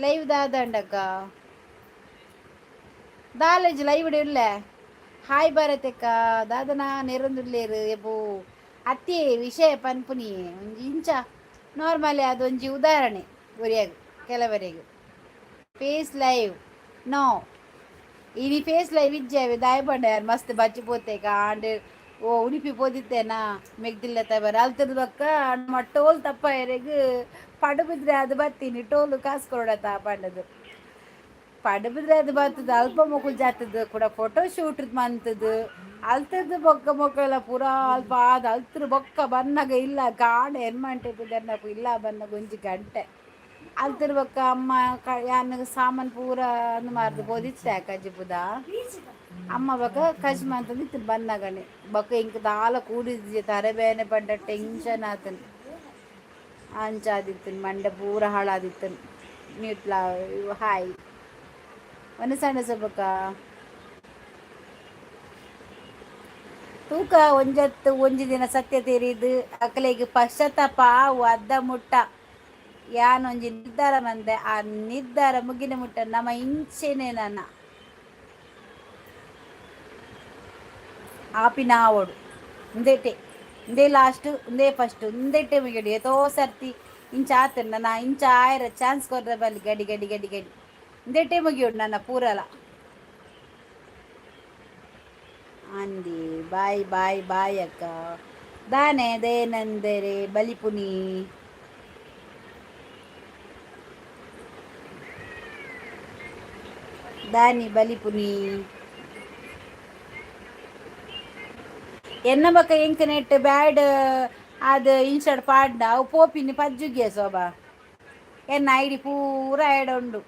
ಲೈವ್ ದಾದಂಡಕ್ಕ? ದಾಲೇಜ್ ಲೈವ್ ಇಲ್ಲೆ. ಹಾಯ್ ಭಾರತಕ್ಕ, ದಾದನ ನೆರೊಂದುಲ್ಲೇರು ಎಬೋ? ಅತ್ತಿ ವಿಷಯ ಪನ್ಪುನಿ ಒಂಜಿ ಇಂಚ ನಾರ್ಮಲಿ ಅದೊಂಜಿ ಉದಾಹರಣೆ ಒರಿಯಾಗ ಕೆಲವರೆಗೆ. ಫೇಸ್ ಲೈವ್ ನೋ, ಇನಿ ಫೇಸ್ ಲೈವ್ ಇಜ್ಜಾವೆ. ದಾಯ ಪಂಡ ಯಾರು ಮಸ್ತ್ ಬಚ್ಚಿ ಪೋತೆ ಕಾಂಡೆ. ಓ ಉಡುಪಿ ಪೋದಿತ್ತೇನಾ ಮೆಗ್ದಿಲ್ಲ ತವರ ಅಲ್ತದ ಬಕ್ಕ ನಮ್ಮ ಟೋಲ್ ತಪ್ಪಾಯರೆಗ್ ಪಡುಬಿದ್ರೆ ಅದು ಬತ್ತೀನಿ. ಟೋಲು ಕಾಸು ಕೊಡತ ಪಂಡದು. ಪಡುಬಿದ್ರೆ ಅದು ಬರ್ತದ. ಅಲ್ಪ ಮೊಕುಲು ಜಾತದ ಕೂಡ ಫೋಟೋ ಶೂಟ್ ಮಂತದು. ಅಲ್ತದ್ದು ಬೊಕ್ಕ ಮೊಕ್ಕಲ ಪೂರಾ ಅಲ್ಪ ಆದ ಅಲ್ತ್ರ ಬೊಕ್ಕ ಬನ್ನಗ ಇಲ್ಲ ಕಾಡೆ ಎನ್ಮಂಟೆ ಪಿದರ್ನಕು ಇಲ್ಲ. ಬನ್ನಗ ಒಂಜಿ ಗಂಟೆ ಅಲ್ತಿರ್ ಬೊಕ್ಕ ಅಮ್ಮ ಯಾನ್ ಸಾಮಾನ್ ಪೂರ ಅಂದ್ ಮಾರ್ದು ಪೋದಿತ್ತೆ ಕಜಿಪುದ. ಅಮ್ಮ ಬೊಕ್ಕ ಕಜ್ ಮಂತಂದು ಇತ್ತು ಬನ್ನಗನೆ. ಬೊಕ್ಕ ಇಂಕ್ ದಾಲ ಕೂಡಿದ್ಜಿ. ತರೆ ಬೇನೆ ಪಂಡ ಟೆನ್ಷನ್ ಆತನ್. ಅಂಚಾದಿತ್ತು, ಮಂಡೆ ಪೂರ ಹಾಳಾದಿತ್ತು. ಮ್ಯೂಟ್ಲಾ. ಹಾಯ್ ಒಂದು ಸಣ್ಣ ಸೊಬಕ ತೂಕ. ಒಂಜತ್ತು ಒಂಜಿ ದಿನ ಸತ್ಯ ತೆರಿದು ಅಕಲೆಗ್ ಪಶ್ಚಾತ್ತಾಪ ಆವು. ಅದ್ದ ಮುಟ್ಟ ಯಾನೊಂಜಿ ನಿರ್ಧಾರ ಮಂದೆ. ಆ ನಿರ್ಧಾರ ಮುಗಿನ ಮುಟ್ಟ ನಮ್ಮ ಇಂಚೆನೆ ನನ್ನ ಆಪಿನ ಆವೊಡು. ಉಂದೆಟೆ ಉಂದೇ ಲಾಸ್ಟ್, ಉಂದೇ ಫಸ್ಟ್, ಉಂದೆಟೆ ಮುಗಿಯಡು. ಏತೋ ಸರ್ತಿ ಇಂಚ ಆತನ ನಾ ಇಂಚ ಆಯರ ಚಾನ್ಸ್ ಕೊರ್ರೆ ಬಲ್ಲಿ. ಗಡಿ ಗಡಿ ಗಡಿ ಗಡಿ ಉಂದೆಟೆ ಮುಗಿಯೋಡು ನನ್ನ ಪೂರಲ. ಅಂದಿ ಬಾಯ್ ಬಾಯ್ ಬಾಯ್ ಅಕ್ಕ. ದಾನೆ ದೇನಂದರೆ ಬಲಿಪುನಿ? ದಾನಿ ಬಲಿಪುನಿ? ಎನ್ನ ಬೊಕ ಎಂಕ್ ನೆಟ್ ಬ್ಯಾಡ್ ಅದು ಇನ್ಸ್ಟಾಡ್ ಪಾಡ್ಡ ಅವು ಪೋಪಿನಿ ಪಜ್ಜುಗೆ ಶೋಭಾ. ಎನ್ನ ಐಡಿ ಪೂರ ಎಡ ಉಂಡು.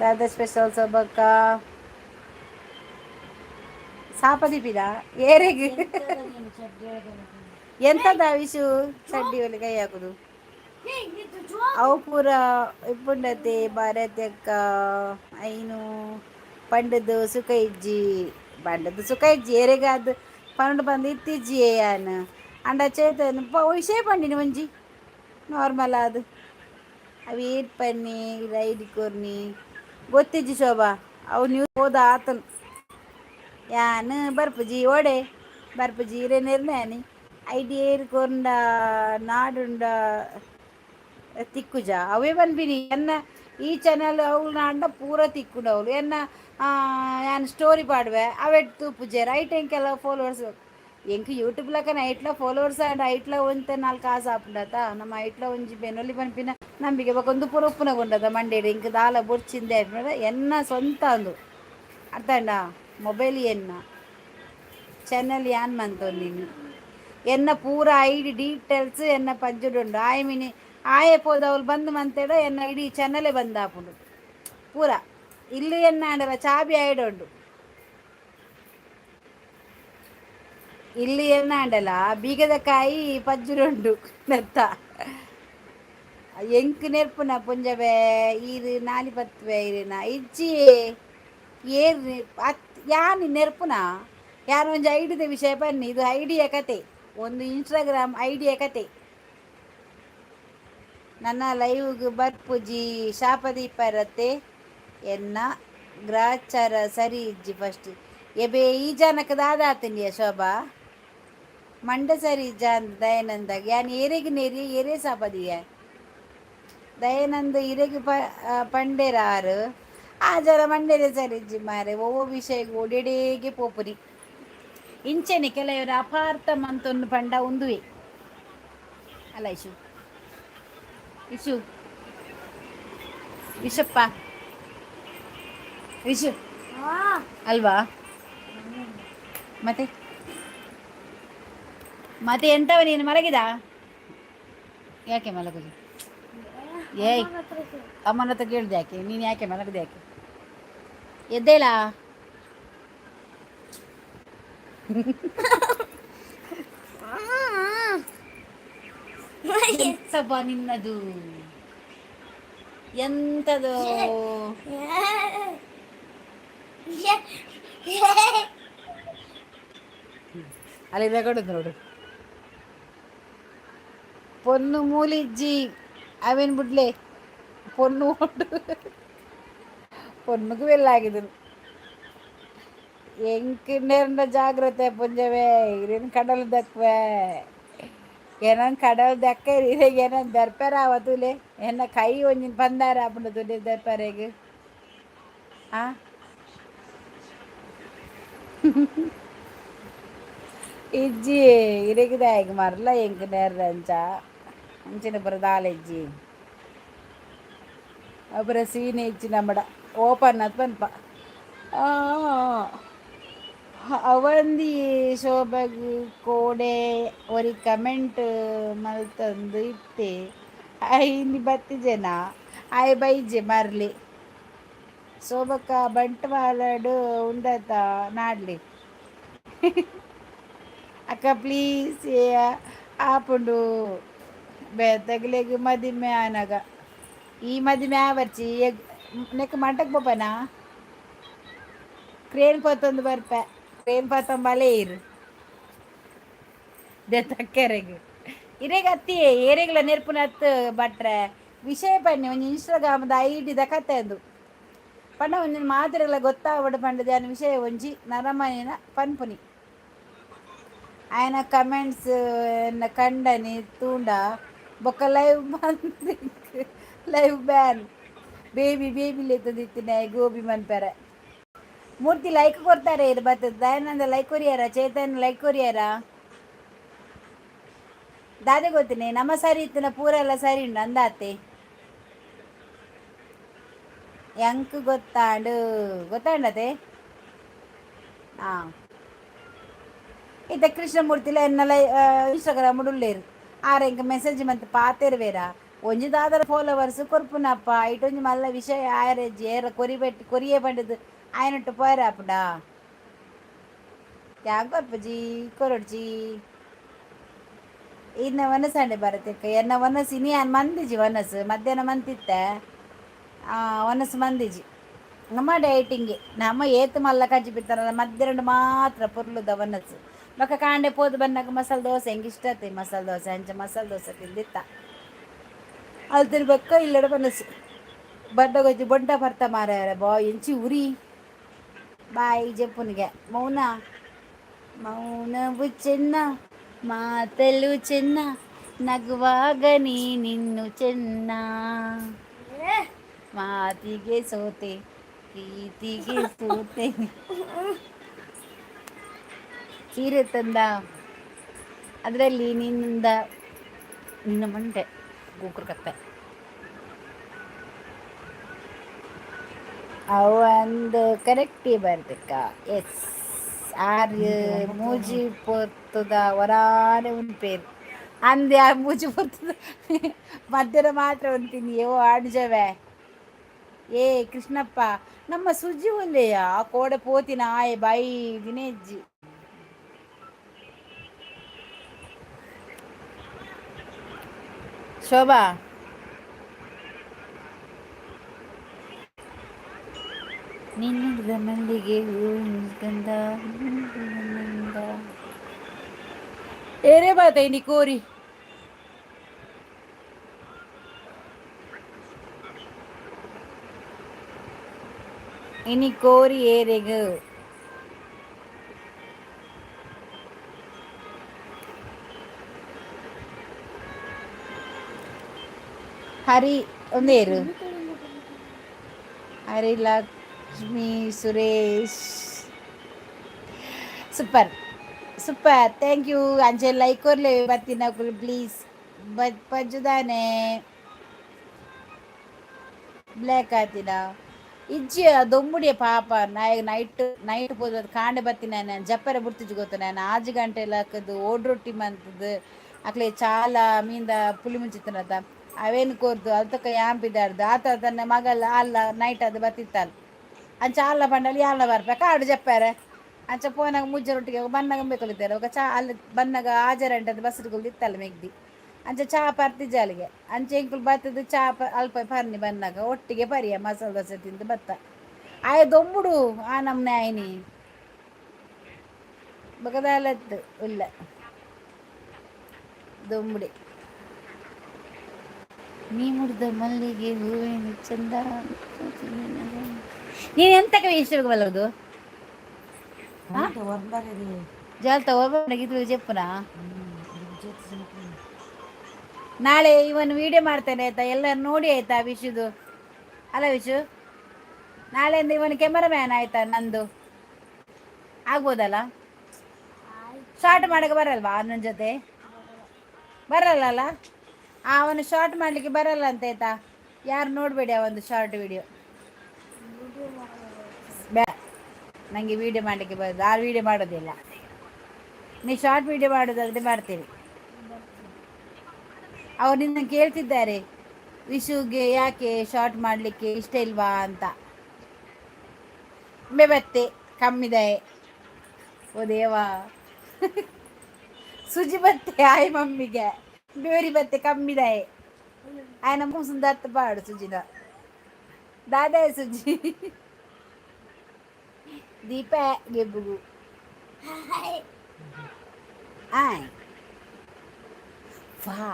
ದಾದ ಸ್ಪೆಷಲ್ ಸೋಬಕ್ಕ? ಸಾಪದಿಪಿದ ಏರೆಗ್? ಎಂತದ ವಿಶು ಚಡ್ಡಿ ಒಲಿ ಕೈ ಹಾಕುದು? ಅವು ಪೂರ ಇಪ್ಪುಂಡತೆ ಭಾರತಕ್ಕ. ಐನು ಪಂಡದು ಸುಖ ಇಜ್ಜಿ, ಪಂಡದು ಸುಖ ಇಜ್ಜಿ. ಏರೆಗಾದ್ ಪಂಡ್ ಬಂದು ಇತ್ತಿಜ್ಜಿ ಯಾನ್ ಅಂಡ ಚೇತನ್ ವಿಷಯ ಪಂಡಿನಿ ಒಂಜಿ ನಾರ್ಮಲ್ ಅದು. ಅವು ಏಟ್ ಪನ್ನಿ ರೈಡ್ ಕೊರ್ನಿ ಗೊತ್ತಿಜ್ಜಿ ಶೋಭಾ. ಅವು ನೀವು ಹೋದ ಆತನು ಯಾನ್ ಬರ್ಪುಜಿ, ಓಡೆ ಬರ್ಪುಜಿ. ಇರೆ ನಿರ್ಣಯನಿ ಐಡಿ ಏರ್ ಕೊರ್ಂಡ ನಾಡುಂಡ ತಿಕ್ಕುಜ. ಅವೇ ಪನ್ಪಿನಿ ಎನ್ನ ಈ ಚಾನಲ್ ಅವು ನಾಂಡ ಪೂರ ತಿಕ್ಕುಂಡು ಅವಳು. ಎನ್ನ ಯಾನ್ ಸ್ಟೋರಿ ಪಾಡುವೆ, ಅವೆಟ್ ತೂಪುಜೆರ್. ಐಟ್ ಎಂಕೆಲ್ಲ ಫಾಲೋವರ್ಸ್. ಎಂಕ್ ಯೂಟ್ಯೂಬ್ ಲಕನ ಐಟ್ಲ ಫಾಲೋವರ್ಸ್ ಆಂಡ್ ಐಟ್ಲ ಒಂತೆ ನಾಲ್ ಕಾಸು ಆಪುಂಡತ. ನಮ್ಮ ಐಟ್ಲ ಒಂಜಿ ಬೆನೊಲಿ ಪನ್ಪಿನ ನಂಬಿಕೆ. ಬೊಕ ಉಂದು ಪೂರ ಉಪ್ಪುನಗುಂಡದ ಮಂಡೇಡ್. ಎಂಕ್ ದಾಲ ಬೊಡ್ಚಿಂದೆ ಎನ್ನ ಸ್ವಂತ ಅಂದು ಅರ್ಥ ಆಂಡ. ಮೊಬೈಲ್ ಎನ್ನ, ಚಾನಲ್ ಯಾನ್ ಮಂತೊಂದಿನಿ. ಎನ್ನ ಪೂರ ಐಡಿ ಡೀಟೇಲ್ಸ್ ಎನ್ನ ಪಜ್ಜುಡುಂಡು. ಆಯೆ ಮಿನಿ ಆಯೆ ಪೋದವ್ಲು ಬಂದ್ ಮಂತೇಡ ಎನ್ನ ಇಡೀ ಚಾನಲೇ ಬಂದ್ ಆಪುಂಡು ಪೂರ. ಇಲ್ಲಿ ಎನ್ನ ಆಂಡಲ ಚಾಬಿ ಆಯ್ಡ ಉಂಡು. ಇಲ್ಲಿ ಎನ್ನ ಆಂಡಲ ಬೀಗದ ಕಾಯಿ ಪಜ್ಜುಡುಂಡು ನೆತ್ತ. ಎಂಕ್ ನೆರ್ಪುನ ಪುಂಜವೆ ಈರು ನಾಲಿ ಪತ್ತುವೆ ಇರಿನ ಇಜ್ಜಿ ಏರ್ ಅತ್ ಯಾನ್ ನೆರ್ಪುನ. ಯಾನ್ ಒಂಜಿ ಐಡಿದ ವಿಷಯ ಬನ್ನಿ. ಇದು ಐಡಿಯ ಕತೆ, ಒಂದು ಇನ್ಸ್ಟಾಗ್ರಾಮ್ ಐಡಿಯ ಕತೆ. ನನ್ನ ಲೈವ್ಗ್ ಬರ್ಪುಜಿ ಶಾಪದೀಪರತೆ. ಎನ್ನ ಗ್ರಾಚಾರ ಸರಿ ಇಜ್ಜಿ ಫಸ್ಟ್ ಎಬೆ. ಈ ಜನಕ್ಕೆ ದಾದಾತಂಡಿಯ ಶೋಭಾ? ಮಂಡೆ ಸರಿ ಇಜ್ಜ ಅಂದ್ ದಯಾನಂದಾಗ. ಯಾನ್ ಏರೆಗ್ ನೇರಿ ಏರೇ ಸಾಪದಿಯ ದಯಾನಂದ ಇರೆಗ್ ಪ ಪಂಡೇರಾರು. ಆ ಜನ ಮಂಡೆರೆ ಸರಿ ಇಜ್ಜಿ ಮಾರೆ. ಒವ್ವ ವಿಷಯಗ್ ಒಡೆಡೇಗೆ ಪೋಪುನಿ. ಇಂಚೆನೆ ಕೆಲವರು ಅಪಾರ್ಥ ಮಂತೊಂದು ಪಂಡ ಉಂದುವೆ ಅಲ್ಲ. ಇಶು, ಇಶು, ವಿಷಪ್ಪ, ವಿಶು ಅಲ್ವಾ? ಮತ್ತೆ ಮತ್ತೆ ಎಂತವ? ನೀನು ಮಲಗಿದ? ಯಾಕೆ ಮಲಗುದು? ಏಯ್, ಅಮ್ಮನ ಹತ್ರ ಕೇಳ್ದೆ ಯಾಕೆ ನೀನು? ಯಾಕೆ ಮಲಗಿದೆ? ಯಾಕೆ ಎದ್ದೇಳ? ಎಂತಪ್ಪ ನಿನ್ನದು? ಎಂತದು? ಅಲ್ಲಿ ರಗಡುದು ನೋಡು. ಪೊನ್ನು ಮೂಲಿಜ್ಜಿ ಅವೇನು ಬಿಡ್ಲೆ. ಪೊನ್ನು ಉಂಡು ಪೊನ್ನುಗೂ ಬೆಲ್ಲಾಗಿದ್ದು. ಎಂಕ್ ನೇರ್ನ ಜಾಗ್ರತೆ ಪುಂಜವೇ. ಇರೇನು ಕಡಲ್ ದಕ್ವೆ? ಏನನ್ ಕಡಲ್ ದಕ್ಕ ಇರೆಗ್ ಏನನ್ ದರ್ಪೆರ ಆವ ತೂಲೆ. ಎನ್ನ ಕೈ ಒಂಜಿನ ಬಂದಾರ ಆಪುಂಡು ತೂಲೆ ದರ್ಪರೆಗ್. ಆ ಇಜ್ಜಿ ಇರೆಗ್ ದಾಯೆಗ್ ಮರ್ಲ ಎಂಕ್ ನೇರ್ದ ಅಂಚ ಅಂಚಿನ ಪೂರ ದಾಲ ಇಜ್ಜಿ. ಅಪುರ ಸೀನ್ ಇಜ್ಜಿ ನಮ್ಮಡ ಓಪನ್ ಆತ್ ಪನ್ಪ. ಅವಂದಿ ಶೋಭಗ್ ಕೋಡೆ ಒರಿ ಕಮೆಂಟ್ ಮಲ್ತೊಂದು ಇತ್ತೆ. ಐನಿ ಬತ್ತಿಜೆನ ಆಯೆ ಬೈಜೆ ಮರ್ಲಿ. ಶೋಭಕ್ಕ ಬಂಟ್ವಾಳಡ್ ಉಂಡತ ನಾಡ್ಲಿ ಅಕ್ಕ ಪ್ಲೀಸ್. ಆಪುಂಡು ಬೇತಗ್ಲೆಗ್ ಮದಿಮೆ ಆನಗ. ಈ ಮದಿಮೆ ಆವರ್ಚಿ ನೆಕ್ ಮಂಟಕ್ ಪೋಪನಾ? ಕ್ರೇನ್ ಪತ್ತೊಂದು ಬರ್ಪೆ. ಕ್ರೇನ್ ಪತ್ತೊಂಬಲೇ ಇರು ದೆತ್ತಕ್ಕೆರೆಗ್ ಇರೆಗ್ ಅತ್ತಿ ಏರೆಗ್ಲ ನೆರ್ಪುನ ಅತ್ತು ಬಟ್ರೆ. ವಿಷಯ ಪನ್ನಿ, ಒಂಜಿ ಇನ್ಸ್ಟಾಗ್ರಾಮ್ದ ಐಡಿದ ಕತೆ ಅದು ಪಂಡ ಒಂಜಿ ಮಾತೆರೆಗ್ಲ ಗೊತ್ತಾವಡ್ ಪಂಡದ ಯಾನ್ ವಿಷಯ ಒಂಜಿ ನರಮನಿನ ಪನ್ಪುನಿ. ಆಯನ ಕಮೆಂಟ್ಸ್ ಎನ್ನ ಕಂಡನಿ ತೂಂಡ ಬೊಕ್ಕ ಲೈವ್ ಬಂದ್ ಲೈವ್ ಬ್ಯಾನ್. ಬೇಬಿ ಬೇಬಿ ಲೆತ್ತೊಂದಿತ್ತಿನ ಗೋಬಿ ಮನ್ಪೆರೆ. ಮೂರ್ತಿ ಲೈಕ್ ಕೊಡ್ತಾರೆ ಇರು ಬರ್ತದೆ. ದಯಾನಂದ ಲೈಕ್ ಕೊರಿಯಾರ? ಚೇತನ್ ಲೈಕ್ ಕೊರಿಯಾರ? ದಾದೆ ಗೊತ್ತಿನಿ ನಮ್ಮ ಸರಿ ಇತ್ತಿನ ಪೂರ ಎಲ್ಲ ಸರಿ ಉಂಡು ಅಂದಾತೆ. ಎಂಕ್ ಗೊತ್ತಾಂಡು, ಗೊತ್ತಾಂಡತೆ. ಹಾಂ, ಇತ್ತೆ ಕೃಷ್ಣಮೂರ್ತಿಲ ಎನ್ನಲ ಇನ್ಸ್ಟಾಗ್ರಾಮ್ ಉಲ್ಲೇರು. ಆರ್ ಎಂಕ್ ಮೆಸೇಜ್ ಮಂತ್ ಪಾತೆರ್ವೇರ. ಒಂಜಿ ದಾದರ ಫಾಲೋವರ್ಸ್ ಕೊರ್ಪುನಪ್ಪ. ಐಟೊಂಜಿ ಮಲ್ಲ ವಿಷಯ ಆಯರೆಜ್ಜಿ. ಏರ ಕೊರಿ ಬೆಟ್ಟಿ ಕೊರಿಯೇ ಪಂಡದು ಆಯನೊಟ್ಟು ಪೋಯರ ಆಪುಂಡಾ? ಯಾನ್ ಕೊರ್ಪುಜಿ, ಕೊರೊಡ್ಚಿ. ಇನ್ನ ವನಸಂಡೆ ಬರತ್ತೆ. ಎನ್ನ ವನಸ್ ಇನಿ ಯಾನ್ ಮಂದಿಜಿ. ವನಸ್ ಮಧ್ಯಾಹ್ನ ಮಂತಿತ್ತೆ, ವನಸ್ ಮಂದಿಜಿ. ನಮ್ಮ ಡೈಟಿಂಗ್ ನಮ್ಮ ಏತ್ ಮಲ್ಲ ಕಜ್ಜಿ ಬಿತ್ತಾರಲ್ಲ, ಮಧ್ಯಾಹ್ನ ಮಾತ್ರ ಪೊರ್ಲುದ ವನಸ್. ಬೊಕ್ಕ ಕಾಂಡೆ ಪೋದು ಬನ್ನಾಗ ಮಸಾಲೆ ದೋಸೆ. ಎಂಕ್ ಇಷ್ಟ ಆತು ಮಸಾಲೆ ದೋಸೆ. ಅಂಚ ಮಸಾಲೆ ದೋಸೆ ತಿಂದಿತ್ತ. ಅಲ್ತಿರ್ ಬೊಕ್ಕ ಇಲ್ಲಡ ವನಸ್ ಬಡ್ಡಗೊಜ್ಜಿ ಬೊಂಡ ಬರ್ತ ಮಾರ್ಯಾರ. ಬಾ, ಎಂಚಿ ಉರಿ ಬಾಯಿ ಜಪ್ಪುನಿಗೆ. ಮೌನ ಮೌನವು ಚೆನ್ನ, ಮಾತಲು ಚೆನ್ನ, ನಗುವಾಗ ನೀ ನಿನ್ನು ಚೆನ್ನ. ಮಾತಿಗೆ ಸೋತೆ, ಪ್ರೀತಿಗೆ ಸೋತೆ. ಸೀರೆ ತಂದ ಅದರಲ್ಲಿ ನಿನ್ನಿಂದ ನಿನ್ನ ಮಂಡೆ ಕೂಕುರು ಕತ್ತೆ ಅವು ಒಂದು ಕರೆಕ್ಟ್ ಬರ್ತಿಕ್ಕ. ಎಸ್, ಆರ್ ಮೂಜಿ ಪೊರ್ತುದ ಒರಾನೆ ಉನ್ಪೇರು ಅಂದೆ. ಆ ಮೂಜಿ ಪೊರ್ತುದ ಮಧ್ಯಾಹ್ನ ಮಾತ್ರ ಉಂತೀನಿ. ಓ ಆಡ್ಜವೆ. ಏ ಕೃಷ್ಣಪ್ಪ, ನಮ್ಮ ಸುಜಿ ಒಲ್ಲೆಯ ಕೋಡೆ ಪೋತಿನ ಆಯೆ ಬಾಯಿ ದಿನೇಜ್ಜಿ. ಶೋಭಾ, ನಿನ್ನುಡಿದ ಮಲ್ಲಿಗೆ ಹೂವಿನ ಗಂಧ ಗಂಧ. ಏರೇ ಬಾತ ಇನಿ ಕೋರಿ? ಇನಿ ಕೋರಿ ಏರೆಗು? ಹರಿ ಒಂದೇರು. ಹರಿ, Lakshmi, Suresh, super super, thank you. ಅಂಚೆ ಲೈಕ್ ಕೊರ್ಲೆ ಬತ್ತಿನಕುಲು ಪ್ಲೀಸ್. ಪಜ್ಜುದಾನೆ ಬ್ಲ್ಯಾಕ್ ಆತಿನ ಇಜ್ಜಿ. ದೊಂಬುಡಿಯ ಪಾಪ ನಾಯ್. ನೈಟ್ ನೈಟ್ ಪೋದು ಕಾಂಡೆ ಬತ್ತಿನ. ನಾನು ಜಪ್ಪರೆ ಬುಡ್ತಿಜಿ ಗೊತ್ತ. ನಾನು ಆಜು ಗಂಟೆ ಲಕ್ಕದು ಓಡ್ ರೊಟ್ಟಿ ಮಂತದ್ದು ಅಕ್ಲೆ ಚಾಲ ಮೀಂದ ಪುಲಿ ಮುಂಚಿತ್ತನತ ಅವೇನು ಕೊರ್ದು ಅಲ್ತಕ್ಕ ಯಾಂಪಿದಾರ್ದು. ಆತ ತನ್ನ ಮಗಲ್ಲ ಅಲ್ಲ ನೈಟ್ ಅದು ಬತ್ತಿತ್ತಲ್ಲ. ಅಂಚ ಅಲ್ಲ ಪಂಡಲ್ಲಿ ಯಾಲ ಬರ್ಪ ಕಾಡು ಜಪ್ಪಾರೆ. ಅಂಚ ಪೋನಾಗ ಮುಜ್ಜ ರೊಟ್ಟಿಗೆ ಬನ್ನಾಗ ಬೇಕೊಲಿದ್ದಾರೆ. ఒక ಚಾ ಅಲ್ಲಿ ಬನ್ನಾಗ ಆಜರಂಟದ ಬಸ್ ಇತ್ತಲ್ಲ ಮೆಗ್ದಿ. ಅಂಚ ಚಾ ಪರ್ತಿಜಾಲಿಗೆ. ಅಂಚ ಎಂಕುಲು ಬತ್ತದು ಚಾ ಅಲ್ಪ ಪರ್ನಿ ಬನ್ನಾಗ ಒಟ್ಟಿಗೆ ಪರಿಯ ಮಸಾಲೆ ದೋಸೆ ತಿಂದು ಬತ್ತ. ಆಯ ದೊಂಬುಡು ಆ ನಮ್ನೆ ಆಯ್ನಿ ಬಗದಾಲತ್ತು ಇಲ್ಲ ದೊಂಬುಡಿ. ನೀ ಮುಡಿದ ಮಲ್ಲಿಗೆ ಹೂವಿನ ಚಂದ. ನೀನು ಎಂತಕ್ಕೆ ಇಷ್ಟ ಬಲ್ಲದು? ಜಾಲ್ತ ಇದು ಚೆಪ್ಪುನಾ? ನಾಳೆ ಇವನು ವಿಡಿಯೋ ಮಾಡ್ತಾನೆ, ಆಯ್ತಾ? ಎಲ್ಲರೂ ನೋಡಿ, ಆಯ್ತಾ ವಿಶುದು? ಅಲ್ಲ ವಿಶು, ನಾಳೆಯಿಂದ ಇವನು ಕ್ಯಾಮರಾಮ್ಯಾನ್, ಆಯ್ತಾ? ನಂದು ಆಗ್ಬೋದಲ್ಲ? ಶಾರ್ಟ್ ಮಾಡಕ್ಕೆ ಬರಲ್ವಾ? ನನ್ನ ಜೊತೆ ಬರಲ್ಲ. ಅವನು ಶಾರ್ಟ್ ಮಾಡಲಿಕ್ಕೆ ಬರಲ್ಲ ಅಂತ, ಆಯ್ತಾ? ಯಾರು ನೋಡಬೇಡಿ ಆ ಒಂದು ಶಾರ್ಟ್ ವಿಡಿಯೋ. ಬ್ಯಾ, ನನಗೆ ವಿಡಿಯೋ ಮಾಡಲಿಕ್ಕೆ ಬರೋದು. ಆ ವಿಡಿಯೋ ಮಾಡೋದಿಲ್ಲ. ನೀ ಶಾರ್ಟ್ ವಿಡಿಯೋ ಮಾಡೋದಾದರೆ ಮಾಡ್ತೀರಿ. ಅವ್ರು ನಿನ್ನ ಕೇಳ್ತಿದ್ದಾರೆ, ವಿಶುಗೆ ಯಾಕೆ ಶಾರ್ಟ್ ಮಾಡಲಿಕ್ಕೆ ಇಷ್ಟ ಇಲ್ವಾ ಅಂತ. ಬತ್ತೆ ಕಮ್ಮಿದೆ. ಓ ದೇವಾ, ಸುಜಿ ಬತ್ತೆ ಆಯ್ ಮಮ್ಮಿಗೆ ಬೇರಿ ಬತ್ತೆ ಕಮ್ಮಿದೆ. ಆಯ್ನ ಮೂಸುಂದತ್ತು ಪಾಡು ಸುಜಿನ ದಾದಾ ಸುಜಿ ದೀಪ ಗೆಬ್ಬುಗು ಆಯ್ ವಾ.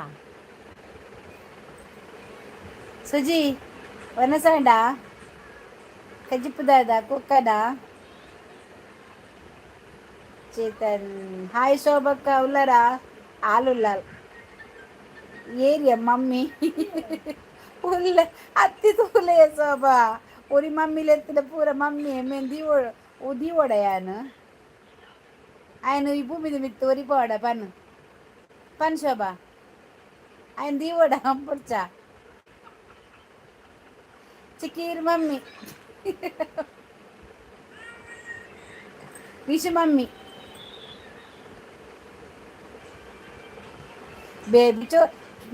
ಸುಜಿ, ವನಸಂಡ ಕಜಿಪುದಾದ ಕುಕ್ಕದ. ಚೇತನ್ ಹಾಯ್. ಶೋಭಕ್ಕ ಉಲ್ಲರ? ಆಲುಲ್ಲಾಲ್ ಏರಿಯ ಮಮ್ಮಿ ಉಲ್ಲ ಅತ್ತಿ ತೂಲೆ ಶೋಭಾ. ಒರಿ ಮಮ್ಮಿ ಲೆತ್ತಿನ ಪೂರ ಮಮ್ಮಿ ಮೇನ್ ದೀವೋ ದೀವೋಡ ಯಾನು ఆయన ಈ ಭೂಮಿದ ಮಿತ್ತು ಒರಿ ಪೋಡ ಪನ್ ಪನ್ ಶೋಭಾ. ఆయన ದೀವೋಡ ಪುಡ್ಚ ಚಿಕ್ಕೀರ್ ಮಮ್ಮಿ. Vishu mummy. Baby ಚೋ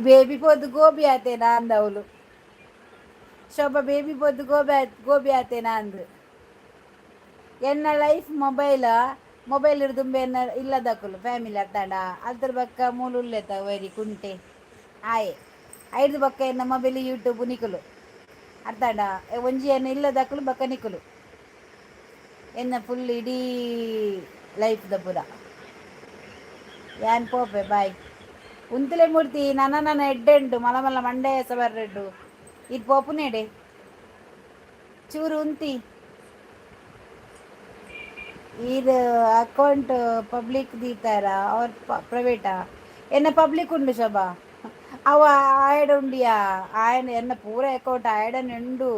ಬೇಬಿ ಪೋದು ಗೋಬಿ ಆತೇನಾ ಅಂದವಳು. ಶೋಭಾ, ಬೇಬಿ ಪೋದು ಗೋಬಿ ಗೋಬಿ ಆತೇನಾ ಅಂದು. ಎನ್ನ ಲೈಫ್ ಮೊಬೈಲ, ಮೊಬೈಲ್ ದುಂಬೆ ಎನ್ನ ಇಲ್ಲದಕುಲು ಫ್ಯಾಮಿಲಿ ಅತ್ತಾಂಡ. ಅದ್ರ ಬಕ್ಕ ಮೂಲು ಉಲ್ಲೆತ ವರಿ ಕುಂಟೆ ಆಯೆ ಐದು ಬಕ್ಕ ಎನ್ನ ಮೊಬೈಲ್, ಯೂಟ್ಯೂಬ್, ನಿಕುಲು ಅರ್ತಾಂಡ. ಒಂಜಿ ಎನ್ನ ಇಲ್ಲದಕುಲು ಬಕ್ಕ ನಿಕುಲು ಎನ್ನ ಫುಲ್ ಇಡೀ ಲೈಫ್ದ ಪೂರ. ಯಾನ್ ಪೋಪೆ, ಬಾಯ್. ಉಂತುಲೆ ಮೂರ್ತಿ. ನನ ನನ ಎಡ್ಡೆಂಡು ಮಲ ಮಲ್ಲ ಮಂಡೆ ಸಬರ್ರೆಡ್ಡು. ಇದು ಪೋಪುನೇಡೆ, ಚೂರು ಉಂತಿ. ಇದು ಅಕೌಂಟ್ ಪಬ್ಲಿಕ್ ದೀತಾರ ಅವ್ರ ಪ್ರೈವೇಟಾ? ಎನ್ನ ಪಬ್ಲಿಕ್ ಉಂಡು ಶೋಭಾ. ಅವ ಆಯಡ ಉಂಡಿಯಾ? ಆಯನ ಎನ್ನ ಪೂರ ಅಕೌಂಟ್ ಆಯಡನೆ ಉಂಡು.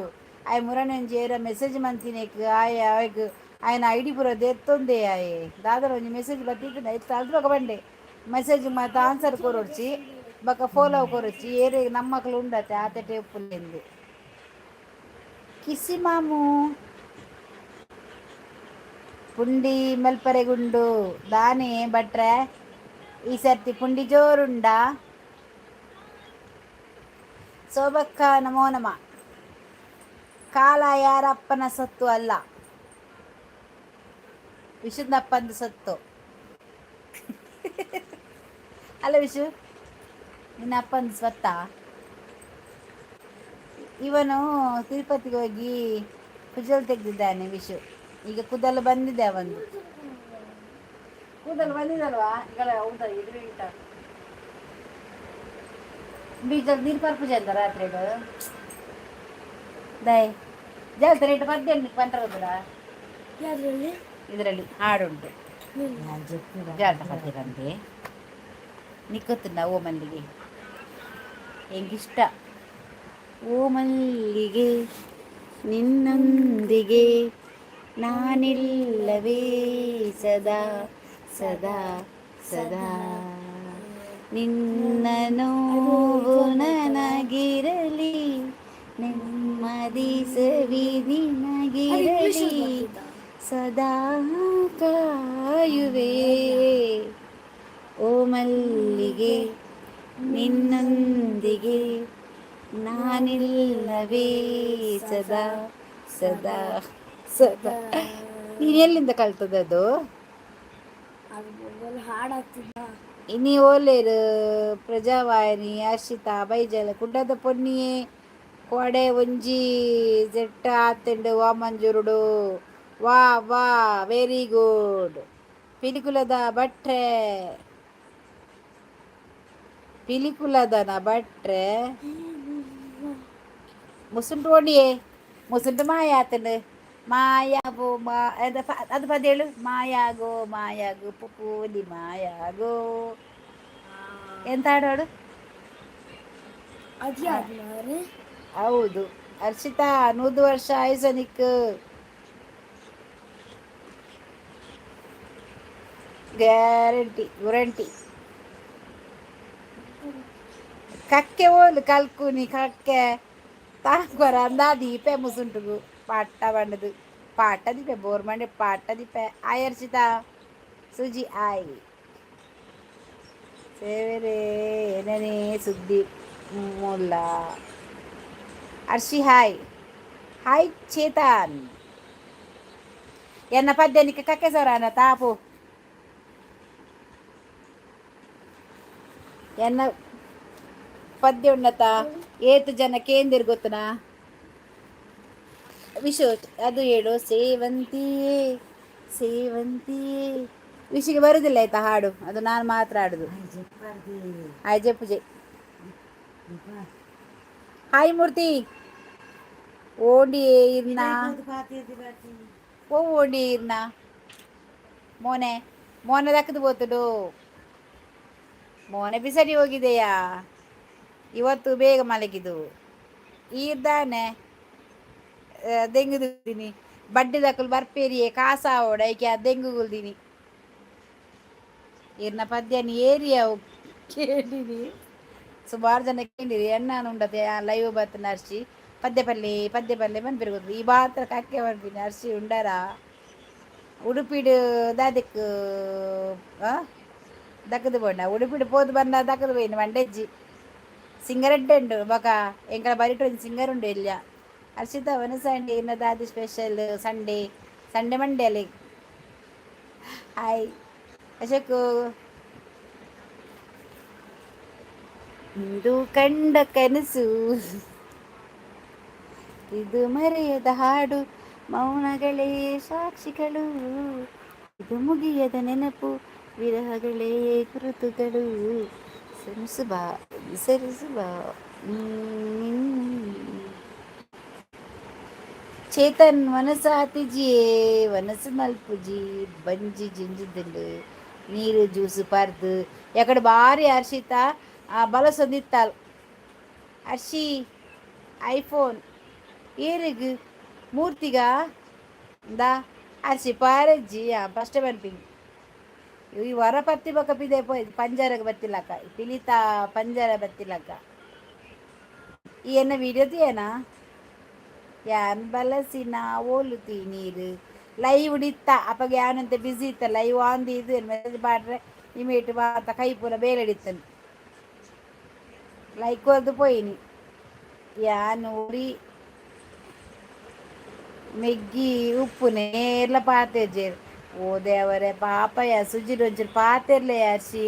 ಆಯ್ ಮುರನೆ ಏರ ಮೆಸೇಜ್ ಮಂತಿನೇಕ್ ಆಯ್ ಆಯ್ಗ್ ಆಯನ ಐಡಿ ಪೂರ ದೆತ್ತೊಂದೆ. ಆಯೆ ದಾದರ ಒಂಜಿ ಮೆಸೇಜ್ ಬತ್ತಿತ್ತು, ಅಲ್ಪ ಬಂಡೆ ಮೆಸೇಜ್ ಮಾತ ಆನ್ಸರ್ ಕೊರೊಡ್ಚಿ, ಬೊಕ ಫಾಲೋ ಕೊರೊಡ್ಚಿ. ಏರೆ ನಮ್ಮಕ್ಲು ಉಂಡತೆ ಆತೆ ಉಪ್ಪುಲೆಂದು. ಕಿಸಿ ಮಾಮು ಪುಂಡಿ ಮಲ್ಪರೆಗುಂಡು ದಾನೆ ಭಟ್ರೆ? ಈ ಸರ್ತಿ ಪುಂಡಿ ಜೋರುಂಡಾ? ಶೋಭಕ್ಕ, ನಮೋ ನಮ. ಕಾಲ ಯಾರಪ್ಪನ ಸೊತ್ತು ಅಲ್ಲ, ವಿಶುನಪ್ಪಂದು ಸೊತ್ತು ಅಲ್ಲ. ವಿಶು, ನಿನ್ನ ಅಪ್ಪಂದು ಸ್ವತ್ತ? ಇವನು ತಿರುಪತಿಗೆ ಹೋಗಿ ಕುಜಲ್ ತೆಗೆದಿದ್ದಾನೆ ವಿಶು. ಈಗ ಕೂದಲು ಬಂದಿದೆ ಅವಂದು. ಕೂದಲು ಬಂದಿದಲ್ವಾ ಈಗ? ಹೌದಾ? ಇದ್ರ ಬೀಜ ನೀರು ಪರ್ಪುಜ ಅಂತ ರಾತ್ರಿ ದಯ್ ಜಾಸ್ತಿ ರೇಟ್ ಪದ್ಯ ಪಂಡ್ರ. ಯಾವ್ದ್ರಲ್ಲಿ? ಇದರಲ್ಲಿ ಹಾಡುಂಟು. ಜಾತ ಪದ್ಯ ಬಂದೆ ನಿಕ್ಕೊತ್ತುಂಡ? ಓ ಮಲ್ಲಿಗೆ ಎಂಗಿಷ್ಟ. ಓ ಮಲ್ಲಿಗೆ, ನಿನ್ನೊಂದಿಗೆ ನಾನಿಲ್ಲವೇ ಸದಾ ಸದಾ ಸದಾ. ನಿನ್ನ ನೋವು ನನಗಿರಲಿ, ನೆಮ್ಮದಿ ಸವಿ ನಿನಗಿರಲಿ, ಸದಾ ಕಾಯುವೆ. ಓ ಮಲ್ಲಿಗೆ, ನಿನ್ನೊಂದಿಗೆ ನಾನಿಲ್ಲವೇ ಸದಾ ಸದಾ ಸದಾ. ನೀನು ಎಲ್ಲಿಂದ ಕಲ್ತದದು? ಅದು ಮೊಬೈಲ್ ಹಾಡಾಗ್ತಿದ್ದ. ಇನಿ ಓಲೇರು ಪ್ರಜಾವಾಹಿನಿ. ಹರ್ಷಿತಾ ಬೈಜಲ ಕುಡ್ಡದ ಪೊನ್ನಿಯೇ ಕೊಡೆ ಒಂಜಿ ಜೆಟ್ಟ ಆತುಂಡು ವಾಮಂಜೂರುಡು. ವಾ ವಾ, ವೆರಿ ಗುಡ್. ಪಿಲಿಕುಲದ ಭಟ್ರೆ, ಪಿಲಿಕುಲದನ ಭಟ್ರೆ. ಮುಸುಂಟು ಓಡಿಯೇ, ಮುಸುಂಟು ಮಾಯ ಆತುಂಡು. ಮಾಯಾಗೋ ಮಾ ಅದು ಅದು ಪದ ಹೇಳು. ಮಾಯಾಗೋ ಮಾಯಾಗೋ ಪುಪೂಲಿ ಮಾಯಾಗೋ. ಎಂತ ಹಾಡು ಹಾಡು? ಅದು ಯಾವ್ದು ಮಾರ್ರೆ? ಹೌದು ಹರ್ಷಿತಾ, 100 ವರ್ಷ ಆಯುಸನಿಕ್ ಗ್ಯಾರಂಟಿ, ಗ್ಯಾರಂಟಿ. ಕಕ್ಕೆ ಓಲು ಕಲ್ಕುನಿ ಕಕ್ಕೆ ತಾಂಕೊರ ಅಂದಾ ದೀಪೆ ಮುಸುಂಟುಗು ಪಾಟ ಬಂಡದು ಪಾಟ ದೀಪೆ ಬೋರ್ ಮಂಡೆ ಪಾಟ ದೀಪೆ. ಆಯ್ ಹರ್ಷಿತಾ. ಸುಜಿ ಆಯ್. ಸೇವೆರೇ ಏನನೇ ಸುದ್ದಿ ಮುಲ್ಲ? ಅರ್ಷಿ ಹಾಯ್. ಹಾಯ್ ಚೇತನ್. ಎನ್ನ ಪದ್ಯನಿಕ್ಕೆ ಕಕ್ಕೆ ಸೊರಾನ ತಾಪು. ಎನ್ನ ಪದ್ಯ ಉನ್ನತ ಏತು ಜನ ಕೇಂದಿರ್ ಗೊತ್ತನಾ ವಿಶು? ಅದು ಹೇಳು. ಸೇವಂತಿಯೇ ಸೇವಂತಿಯೇ. ವಿಶಿಗೆ ಬರುದಿಲ್ಲ ಆಯ್ತಾ ಹಾಡು ಅದು. ನಾನು ಮಾತ್ರ ಹಾಡುದು. ಹಾಯ್ ಜಪ್ಪುಜೆ. ಹಾಯ್ ಮೂರ್ತಿ. ಓಂಡಿ ಇರ್ನ ಓ ಓಂಡಿ ಇರ್ನ ಮೋನೆ ಮೋನೆ ದಕ್ಕದು ಬೋತುಡು. ಮೋನೆ ಬಿಸರಿ ಹೋಗಿದೆಯಾ? ಇವತ್ತು ಬೇಗ ಮಲಗಿದು. ಈರ್ದಾನೆ ದೆಂಗುದಿನಿ ಬಡ್ಡಿ ದಕ್ಕಲು ಬರ್ಪೇರಿಯೇ ಕಾಸಾವೋಡ ಐಕೆ ದೆಂಗುಗುಲ್ದಿನಿ. ಈರ್ನ ಪದ್ಯನಿ ಏರಿಯ ಕೇಳಿನಿ. ಸುಮಾರು ಜನ ಕೇಳಿರಿ. ಎಣ್ಣಾನು ಉಂಡತೆ ಆ ಲೈವ್ ಬತ್ತನ ಅರ್ಶಿ ಪದ್ಯ ಪಲ್ಲೆ ಪದ್ಯ ಪಲ್ಲೆ ಪನ್ಪಿರು. ಈ ಮಾತ್ರ ಕಕ್ಕೆ ಪನ್ಪಿನಿ. ಅರ್ಶಿ ಉಂಡರಾ? ಉಡುಪಿಡ್ ದಾದೆಕ್ ದಕ್ಕದು ಬೋಂಡ ಉಡುಪಿಡ್ ಪೋದು ಬಂದ ದಕ್ಕದು ಪೋಯಿನ ಮಂಡೆಜ್ಜಿ. ಸಿಂಗರ್ ಎಡ್ಡೆ ಉಂಡು ಬೊಕ ಎಂಕಲ ಬರಿಟ್ ಒಂಜಿ ಸಿಂಗರ್ ಉಂಡು ಎಲ್ಯ. ಹರ್ಷಿತಾ, ವನಸಂಡೆ ಇನ್ನ ದಾದಿ ಸ್ಪೆಷಲ್? ಸಂಡೇ, ಸಂಡೇ ಮಂಡೆ ಅಲ್ಲಿ. ಹಾಯ್ ಅಶೋಕ್. ಇಂದು ಕಂಡ ಕನಸು ಇದು ಮರೆಯದ ಹಾಡು, ಮೌನಗಳೇ ಸಾಕ್ಷಿಗಳು, ಇದು ಮುಗಿಯದ ನೆನಪು, ವಿರಹಗಳೇ ಗುರುತುಗಳು. ಸರಿಸು ಬಾ, ಸರಿಸು ಬಾ. ಚೇತನ್, ವನಸಾತಿಜಿಯೇ ವನಸು ಮಲ್ಪುಜಿ, ಬಂಜಿ ಜಿಂಜಿದುಂಡು, ನೀರು ಜ್ಯೂಸು ಪರ್ದು ಎಕಡೆ. ಬಾರಿ ಹರ್ಷಿತ ಬಲಸೊಂದಿತ್ತಾಲ್. Hershey, iPhone ಏರಿಗ್? ಮೂರ್ತಿಗ ಇಂದಾ ಹರ್ಷಿ ಪಾರಜ್ಜಿ. ಫಸ್ಟ್ ಪನ್ಪಿಂಗ್ ಈ ವರ ಪತ್ತಿ ಬೊಕ ಪಿದೆ ಪೋಯ್ ಪಂಜಾರಗ್ ಬತ್ತಿಲ್ಲಕ್ಕ, ಪಿಲಿತ ಪಂಜಾರ ಬತ್ತಿಲ್ಲಕ್ಕ. ಈ ಎನ್ನ ವಿಡಿಯೋ ತೀಯನಾ? ಯಾನ್ ಬಲಸಿನ ಓಲು ನೀರು ಲೈವ್ ಇತ್ತ ಅಪಗ ಯಾನಂತ ಬಿಸಿ ಇತ್ತ. ಲೈವ್ ಆನ್ ಇದು ಮೆಸೇಜ್ ಪಾಡ್ರೆ ಇಮೇಟ್ ಮಾತ ಕೈ ಪೂರ ಬೇಲೆ ಇತ್ತನು. ಲೈಕ್ ಕೊರ್ದು ಪೋಯಿನಿ. ಯಾನ್ ಒರಿ ಮೆಗ್ಗಿ ಉಪ್ಪುನೆ ಏರ್ಲ ಪಾತೆರ್ಜೆರ್. ಓ ದೇವರೇ, ಪಾಪಯ ಸುಜಿಡ್ ಒಂಚೂರು ಪಾತೆರ್ಲೆ. ಹರ್ಷಿ,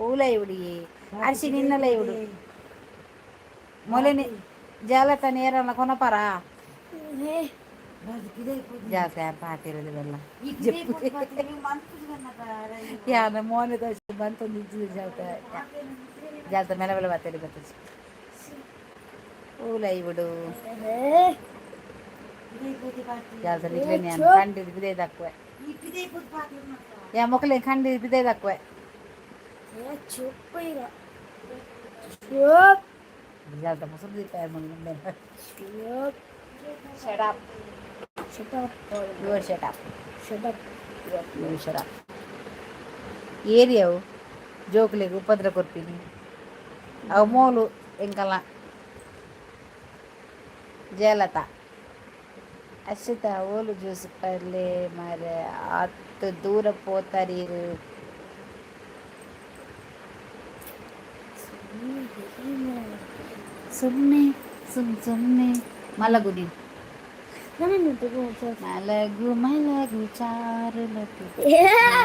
ಓ ಲೈವ್ ಹರ್ಷಿ, ನಿನ್ನ ಲೈವ್ ಮೊಲೆನಿ ಜಾಲತ ನೇರನ ಕೊನಪರ. ಜಾತ ಪಾತೆರದು. ಯಾನ ಮೋನೆ ಬಂತೊಂದು ಜಾತ ಜಾತ ಮೇಲೆ ಮೇಲೆ ಮಾತಾಡಿ ಬರ್ತದೆ. ಓ ಲೈವ್ ಜಾತ ನಿಕ್ಲೆನೆ ಖಂಡಿತ ಬಿದೆ ದಕ್ಕುವೆ. ಯಾ ಮೊಕಲೆ ಖಂಡಿತ ಬಿದೆ ದಕ್ಕುವೆ. ಚುಪ್ ಈಗ, ಚುಪ್. ಜಾತ ಮೊಸರು ದೀಪ ಮುಂದೆ. ಚುಪ್. Shut up. Shut up. You are shut up. Shut up. You shut up. ಏರಿಯಾವು ಜೋಕುಲೆಗ್ ಉಪದ್ರ ಕೊರ್ಪಿನಿ ಅವು ಮೋಲು ಎಂಕಲ್ಲ. ಜಯಲತಾ, ಅಶ್ವಿತಾ, ಓಲು ಜ್ಯೂಸ್ ಪರ್ಲೆ ಮಾರೆ, ಆತ್ ದೂರ ಪೋತಾರೀರು. ಸುಮ್ಮನೆ ಸುಮ್ ಸುಮ್ಮನೆ ಮಲಗು ನೀನು. ನಾನು ತಗೋ. ಮಲಗು ಮಲಗು ಚಾರುಲತೆ,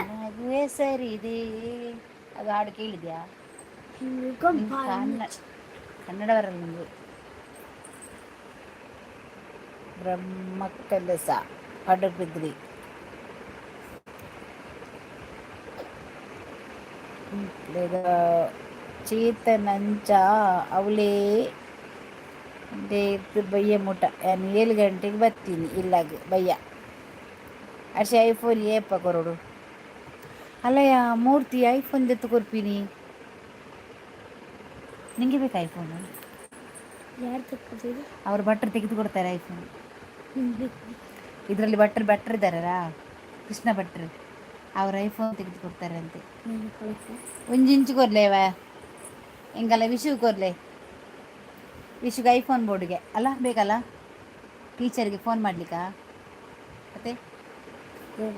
ಮಲಗು ಹೆಸರಿದೆ. ಅದು ಹಾಡು ಕೇಳಿದ್ಯಾ? ಕನ್ನಡ ಕನ್ನಡ ಬರಲ್ಲ ನಿಂಗೆ. ಬ್ರಹ್ಮಕಲಸ ಪಡುಬಿದ್ರಿ. ಚೇತನಂಚ ಅವಳೇ ಬಯ್ಯ ಮುಟ. ನಾನು 7 ಗಂಟೆಗೆ ಬರ್ತೀನಿ ಇಲ್ಲಾಗ ಬಯ್ಯ. ಅಷ್ಟೇ. ಐಫೋನ್ ಏಪ ಕೊರಡು? ಅಲ್ಲಯ್ಯ ಮೂರ್ತಿ, ಐಫೋನ್ ದೆತ್ತು ಕೊರ್ಪಿನಿ. ನಿಂಗೆ ಬೇಕಾ ಐಫೋನು? ಯಾರು ತಕ್ಕೊತಿದ್ರು? ಅವರು ಭಟ್ರು ತೆಗೆದು ಕೊಡ್ತಾರೆ ಐಫೋನ್. ಇದರಲ್ಲಿ ಭಟ್ರು ಭಟ್ರು ಇದ್ದಾರಲ್ಲ, ಕೃಷ್ಣ ಭಟ್ರು, ಅವ್ರು ಐಫೋನ್ ತೆಗೆದು ಕೊಡ್ತಾರೆ ಅಂತೆ. ಒಂಜಿ ಇಂಚು ಕೊರ್ಲೇವ ಎಂಕಲ್ಲ ವಿಶು ಕೊರ್ಲೆ. ವಿಶುಗೆ ಐಫೋನ್ ಬೋರ್ಡ್ಗೆ ಅಲ್ಲ ಬೇಕಲ್ಲ? ಟೀಚರ್ಗೆ ಫೋನ್ ಮಾಡ್ಲಿಕ್ಕಾ? ಮತ್ತೆ?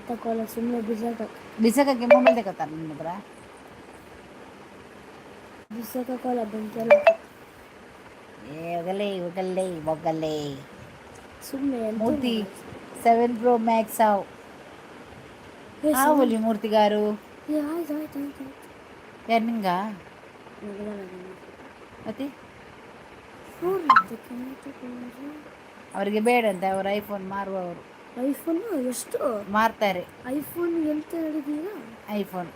ತಕೊಳ್ಳ, ಸುಮ್ಮನೆ ಬಿಸಾಕ. ಬಿಸಕಕ್ಕೆ ಮೊಬೈಲ್ ತಗೋತಾರೆ ನಿಮ್ಮ ಹತ್ರ? ಬಿಸಾಕೋಲ್ಲ, ಬಂತೆಲ್ಲ. ಏ ಹೋಗಲೇ ಹೋಗಲ್ಲೇ ಹೋಗಲ್ಲೇ. ಸುಮ್ಮನೆ. ಮೂರ್ತಿ, 7 ಪ್ರೋ ಮ್ಯಾಕ್ಸ್ ಆವ್ ಆವಲಿ ಮೂರ್ತಿ ಗಾರು. ಆಯ್ತು ಆಯ್ತು ಆಯ್ತು ಆಯ್ತು. ಯಾರು ನಿಂಗ? ಮತ್ತೆ? ಅವರಿಗೆ ಬೇಡ ಅಂತ, ಅವರು ಐಫೋನ್ ಮಾರುವವರು. ಐಫೋನ್ ಎಷ್ಟು? ಮಾರ್ತಾರೆ. ಐಫೋನ್ ಎಂತ ಹೇಳಿದೀಗ? ಐಫೋನ್.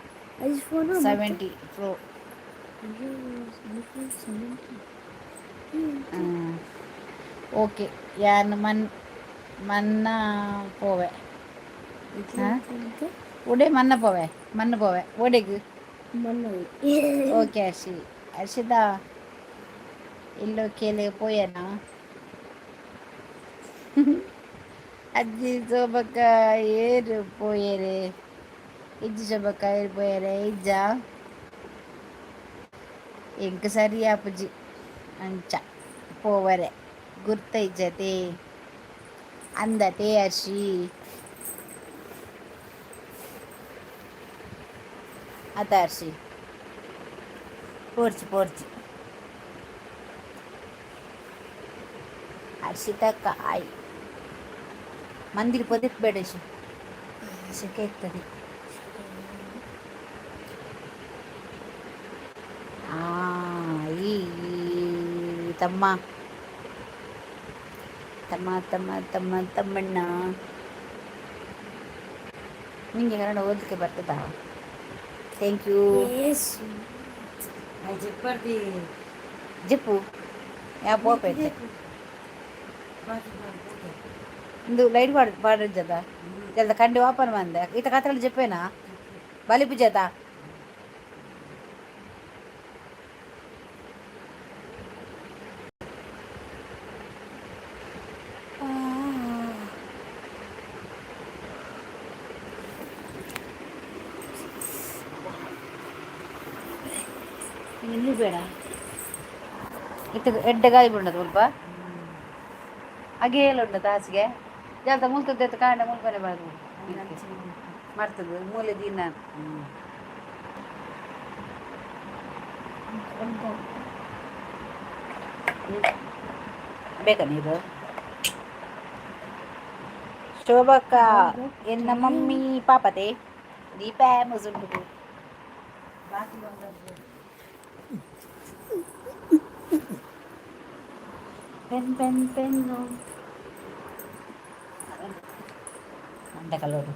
ಐಫೋನ್. 70 ಪ್ರೋ. ಐಫೋನ್ 70. ಓಕೆ, ಯಾನ್ ಮನ್ ಮನ್ನ ಪೋವೆ. ಒಡೆ ಮನ್ನ ಪೋವೆ, ಮನ್ನ ಪೋವೆ ಒಡೆಗ್. ಮಣ್ಣು. Okay Hershey. ಹರ್ಷಿತಾ, ಇಲ್ಲೋ ಕೇಲೆ ಪೋಯನಾ? ಅಜ್ಜಿ ಸೋಬಕ್ಕ ಏರು ಪೋಯೆರೆ? ಇಜ್ಜಿ ಸೋಬಕ್ಕ ಏರು ಪೋಯೆರೆ? ಇಜ್ಜ, ಎಂಕ್ ಸರಿ ಆಪುಜಿ ಅಂಚ ಪೋವರೆ. ಗುರ್ತೈಜತೆ ಅಂದತೆ ಹರ್ಷಿ. ಅತ ಹರ್ಷಿ ಪೋರ್ಚಿ ಪೋರ್ಚಿ ಹರ್ಷಿತಕ್ಕ ಆಯ್ ಮಂದಿರ ಪೊದಕ್ ಬೇಡ ಶೆಕೆ ಇರ್ತದೆ. ಆ ಈ ತಮ್ಮ ತಮ್ಮ ತಮ್ಮ ತಮ್ಮ ತಮ್ಮಣ್ಣ, ನಿಂಗೆ ಕನ್ನಡ ಓದಲಿಕ್ಕೆ ಬರ್ತದಾ? Thank you. ಜಪ್ಪರ್ದಿ. ಜಿಪ್ಪು ಯಾವ ಪೋಪೈತೆ ಇಂದು ಲೈಟ್ ಪಾಡ್ ಪಾಡಜದ ಜಲ್ದ ಕಂಡಿ ಓಪನ್ ಬಂದೆ ಈತ ಕತ್ತಲೆ ಜಪ್ಪೇನಾ ಬಲಿ ಪೂಜಾತ. ಇಲ್ಲಿ ಬೇಡ ಇತ್ತ ಎಡ್ಡೆ ಗಾಯಿ ಉಂಡದು ಮುಲ್ಪ ಅಗೇಲ್ ಉಂಡದ ಹಾಸಿಗೆ ಜಾತ ಮುಲ್ತದ್ದು ಕಾಂಡ ಮುಲ್ಪನೆ ಬಾರ್ದು ಮರ್ತದು ಮೂಲೆ ದಿನ. ಬೇಕಾ ನೀರು? ಶೋಭಕ್ಕ ಎನ್ನ ಮಮ್ಮಿ ಪಾಪತೆ ದೀಪ ಮುಸುಂಟು. Pen pen pen ಅಂಡ ಕಲರು.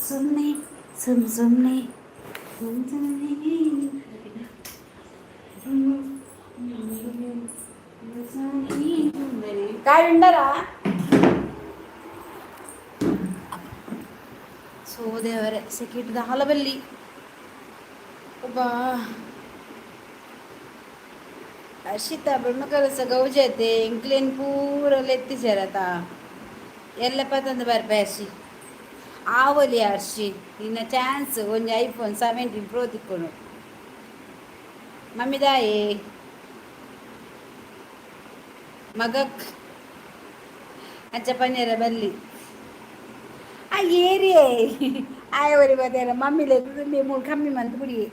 ಸುಮ್ಮನೆ ಸುಮ್ ಸುಮ್ಮನೆ. ಕಾಯಿ ಉಂಡರಾ? ಸೊ ದೇವರೇ, ಸೆಕೆಂಡ್ ಹಲಬಲ್ಲಿ ಒಬ್ಬ ಹರ್ಷಿತಾ ಬ್ರಹ್ಮಕಲಸ ಗೌಜತೆ ಎಂಕ್ಲೇನ್ ಪೂರ ಲೆತ್ತಿಸೇರತ ಎಲ್ಲ ಪತಂದು ಬರ್ಪೆ ಹರ್ಷಿ ಆವಲಿ. ಹರ್ಷಿ, ನಿನ್ನ ಚಾನ್ಸ್ ಒಂಜಿ ಐಫೋನ್ 17 ಪ್ರೋ ತಿಕ್ಕೊನು. ಮಮ್ಮಿದಾಯೇ ಮಗಕ್ ಅಂಚ ಪನ್ಯರ ಬಲ್ಲಿ ಆ ಏರಿಯೇ ಆಯವರಿ ಬದೇರ ಮಮ್ಮಿಲೆ ಮೂರು ಕಮ್ಮಿ ಮಂತ್ ಬುಡಿಯೆ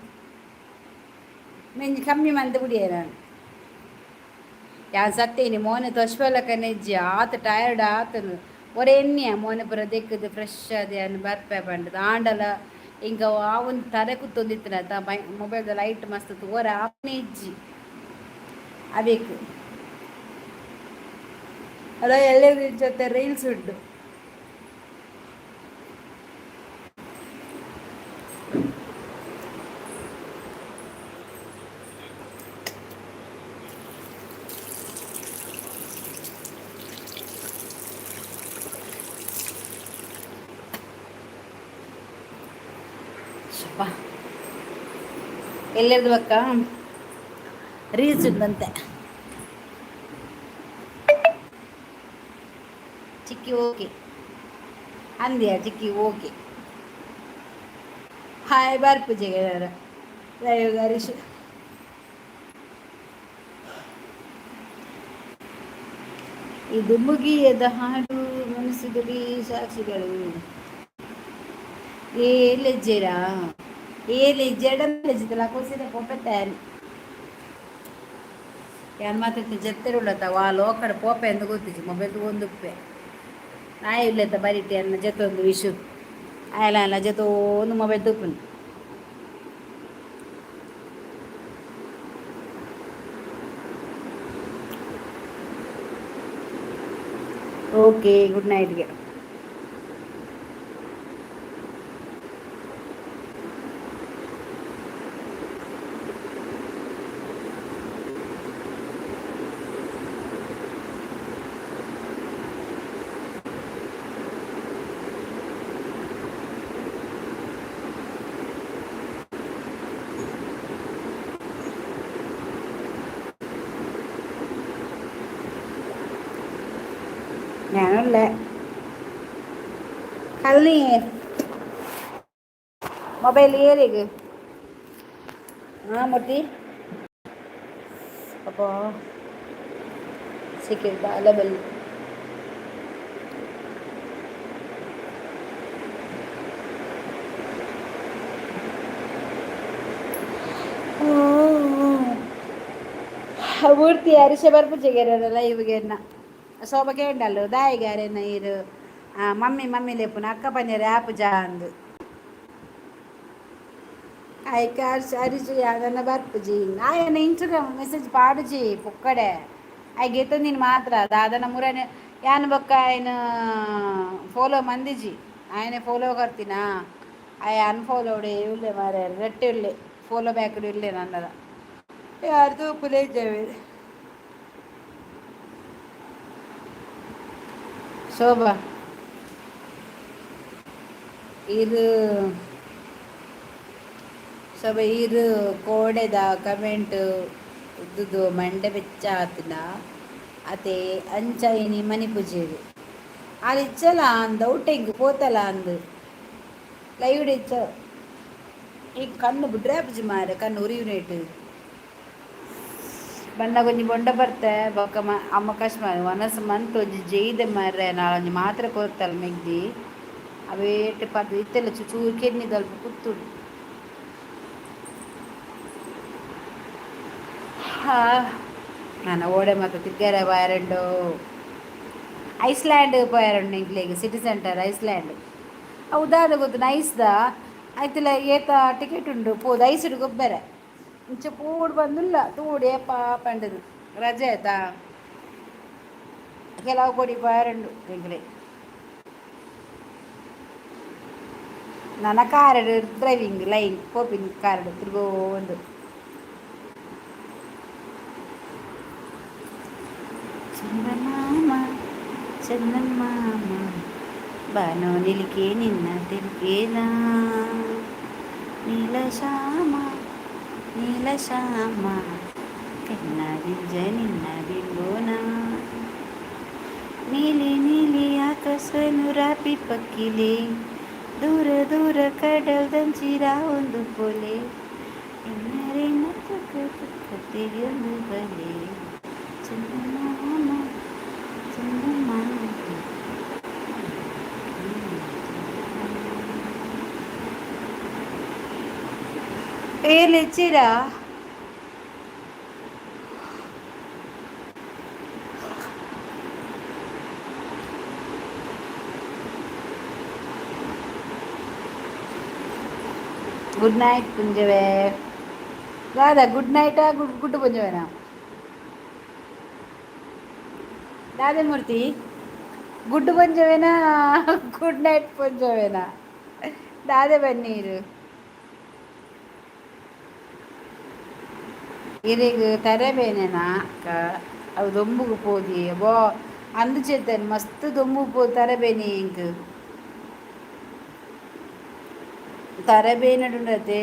ಮೆಂಜಿ ಕಮ್ಮಿ ಮಂತ್ ಬುಡಿಯೆ. ನಾನು ಯಾನ್ ಸತ್ತೇನಿ ಮೋನೆ ತೊಶ್ಪಲಕನೆಜ್ಜಿ ಆತ ಟಯರ್ಡ್ ಆತನು ಒರೆ ಎಣ್ಣೆ ಮೋನೆ ಪೂರ ದೆಕ್ಕದು ಫ್ರೆಶ್ ಅದೇ ಅನ್ ಬರ್ಪೆ ಪಂಡದು ಆಂಡಲ ಇಂಕ ಆ ಒಂದು ತಲೆ ಕುತ್ತೊಂದಿತ್ತಿನ ಮೊಬೈಲ್ದ ಲೈಟ್ ಮಸ್ತ್ ಒರ ಆಪನೆ ಇಜ್ಜಿ ಅವೇಕ್ ಅದ ಎಲ್ಲೇ ಜೊತೆ ರೀಲ್ಸ್ ಉಂಟು. ಶಪ್ಪ ಎಲ್ಲೆರ್ದು ಬಕ್ಕ ರೀಲ್ಸ್ ಉಂಟಂತೆ. ಚಿಕ್ಕಿ ಓಕೆ ಅಂದ್ಯಾ? ಚಿಕ್ಕಿ ಓಕೆ ಹಾಯ್ ಬಾರ್ ಪೂಜೆಗೆ ಲೈವ್ ಹರೀಶ್. ಇದು ಮುಗಿಯದ ಹಾಡು ಮನಸ್ಸುಗಳಿ ಸಾಕ್ಷಿಗಳು. ಏ leggera ಏ leggera leggera la ಪೋಪೆ ಯಾನ್ ಮಾತಾಡ್ತೀನಿ ಜತ್ತೆರುಳ್ಳತ ವಾ ಲೋಕಡ ಪೋಪೆ ಎಂದು ಗೊತ್ತಿಜ್ಜಿ ಮೊಬೈಲ್ ಒಂದು ಉಪ್ಪೆ ನಾಯಿ ಇಲ್ಲತ್ತ ಬರೀತಿ ಅನ್ನ ಜೊತೆ ವಿಶು ಆಯಲ್ಲ ಅಲ್ಲ ಜೊತೆ ಒಂದು ಮೊಬೈಲ್ ತುಪ್ಪುನು. ಓಕೆ, ಗುಡ್ ನೈಟ್ಗೆ. ഞാനല്ലേ ಕಲ್ನಿ ಮೊಬೈಲ್ ಏರಿಗೆ ಹಾಂ ಮೂರ್ತಿ ಅಪ್ಪ ಸಿಕ್ಕಿದ್ದ ಅಲಬಲ್ಲಿ. ಮೂರ್ತಿ ಅರಿಶೆ ಬರ್ಪುಜೆಗೆರ ಲೈವ್ಗೆನ್ನ ಶೋಭ ಕೇಂಡಲ್ಲು ದಾಯಿಗಾರೆನ ಇರು ಮಮ್ಮಿ ಮಮ್ಮಿ ಲೇಪುನ ಅಕ್ಕ ಪನ್ಯರೆ ಆಪುಜ ಅಂದು ಐಕ ಅರಿಶು ಯಾದನ್ನ ಬರ್ಪುಜಿ. ಆಯನ ಇನ್ಸ್ಟಾಗ್ರಾಮ್ ಮೆಸೇಜ್ ಪಾಡುಜಿ ಪೊಕ್ಕಡೆ. I ಗೆತ್ತೊಂದಿನ ಮಾತ್ರ ದಾದನ ಮುರನೆ ಯಾನ್ ಬೊಕ್ಕ ಆಯ್ನ ಫಾಲೋ ಮಂದಿಜಿ. ಆಯನೆ ಫಾಲೋ ಕೊರ್ತಿನ ಆಯೆ ಅನ್ಫಾಲೋಡೆ ಉಲ್ಲೆ ಮಾರೆ, ರಟ್ಟೆ ಉಲ್ಲೆ, ಫಾಲೋ ಬ್ಯಾಕ್ ಉಲ್ಲೆ ನನ್ನದ. ಯಾರು ತೂಪುಲೆ ಇದ್ದೇವೆ. ಶೋಭಾ ಇದು, ಶೋಭಾ ಇರು ಕೋಡೆದ ಕಮೆಂಟ್ ಉದ್ದುದು ಮಂಡೆ ಬೆಚ್ಚ ಆತಿನ ಅತೆ. ಅಂಚ ಇನಿ ಮನಿಪುಜೇರು ಆಲ್ ಇಚ್ಚಲ ಅಂದ್, ಔಟಿಂಗ್ ಪೋತಲ ಅಂದ್ ಲೈವ್ ಇಚ್ಚ. ಈ ಕಣ್ಣು ಬುಡ್ರಾಪುಜಿ ಮಾರೆ, ಕಣ್ಣು ಉರಿಯುನೇಟ್ ಬಣ್ಣ ಒಂಜಿ ಬೊಂಡ ಬರ್ತೆ ಬೊಕ್ಕ ಅಮ್ಮ ಕಷ್ಟ ವನಸ್ ಮಂತ್ ಒಂಜಿ ಜೈದ ಮಾರ್ರೆ. ನಾಲೊಂಜಿ ಮಾತ್ರೆ ಕೊರ್ತಲ್ ಮೆಗ್ದಿ, ಅವೇಟ್ ಪದ್ ಇತ್ತೆಲ್ಲ ಚೂರು ಕೆನ್ನಿದಲ್ಪ ಕುತ್ತುಡು. ಹಾ, ನಾನು ಓಡೆ ಮತ್ತು ತಿರ್ಗಾರೆ ಬಾಯರಂಡು ಐಸ್ಲ್ಯಾಂಡ್ ಪೋಯರಂಡು ಎಂಕ್ಲೆಗ್ ಸಿಟಿ ಸೆಂಟರ್ ಐಸ್ಲ್ಯಾಂಡ್. ಅವು ದಾದ ಗೊತ್ತು ನೈಸ್ದ ಐತಿಲ್ಲ. ಏತ ಟಿಕೆಟ್ ಉಂಡು, ಪೋದು ಐಸ್ಡ್ ಗೊಬ್ಬೆರೆ. ಇಂಚ ಪೋಡು ಬಂದುಲ್ಲ ತೂಡು ಏಪ ಪಂಡದು ರಜೆ ಆಯ್ತಾ. ಕೆಲವು ಕೊಡಿ ಪೋಯರಂಡು ಎಂಕ್ಲೆ. ನನ್ನ ಕಾರಡ್ ಡ್ರೈವಿಂಗ್ ಲೈನ್ ಪೋಪಿನ ಕಾರಡ್ ತಿರ್ಗೋಂದು. ಚಂದಮಾಮ ಚಂದಮಾಮ ಬಾನೋ ನಿಲಿಕೆ ನಿನ್ನ ತಿರುಗೇನ, ನೀಲಶ್ಯಾಮ ನೀಲಶ್ಯಾಮ ಕಣ್ಣಾದಿಂಜ ನಿನ್ನ ಬಿಂಬೋನ, ನೀಲಿ ನೀಲಿ ಆಕಾಶನು ರಾಪಿ ಪಕ್ಕಿಲೆ ದೂರ ದೂರ ಕಡಲ್ ದಂಚಿರ ಒಂದು ಪೊಲೆ ಎನ್ನರೆನ ತುಕ ತುಕ ತೆರೆಯೊಂದು ಬಲೆ ಚಂದಮಾಮ ಚಂದಮಾಮ. ಏರ್ಲೆಚ್ಚಿರಾ? ಗುಡ್ ನೈಟ್ ಪುಂಜವೇ. ದಾದಾ ಗುಡ್ ನೈಟಾ ಗುಡ್ ಗುಡ್ ಪುಂಜವೇನಾ? ದಾದೆ ಮೂರ್ತಿ, ಗುಡ್ಡು ಪಂಜವೇನಾ, ಗುಡ್ ನೈಟ್ ಪುಂಜವೇನಾ? ದಾದೆ ಬನ್ನೀರು ಇರೆಗ್ ತರೆಬೇನೆನಾ ಅಕ್ಕ? ಅವು ದೊಂಬುಗು ಪೋದಿ ಬೋ ಅಂದು ಚೇತನ್ ಮಸ್ತ್ ದೊಂಬು ಪೋ ತರೆಬೇನೆ ಎಂಕ್. ತರೆಬೇನೆಡುಂಡತೆ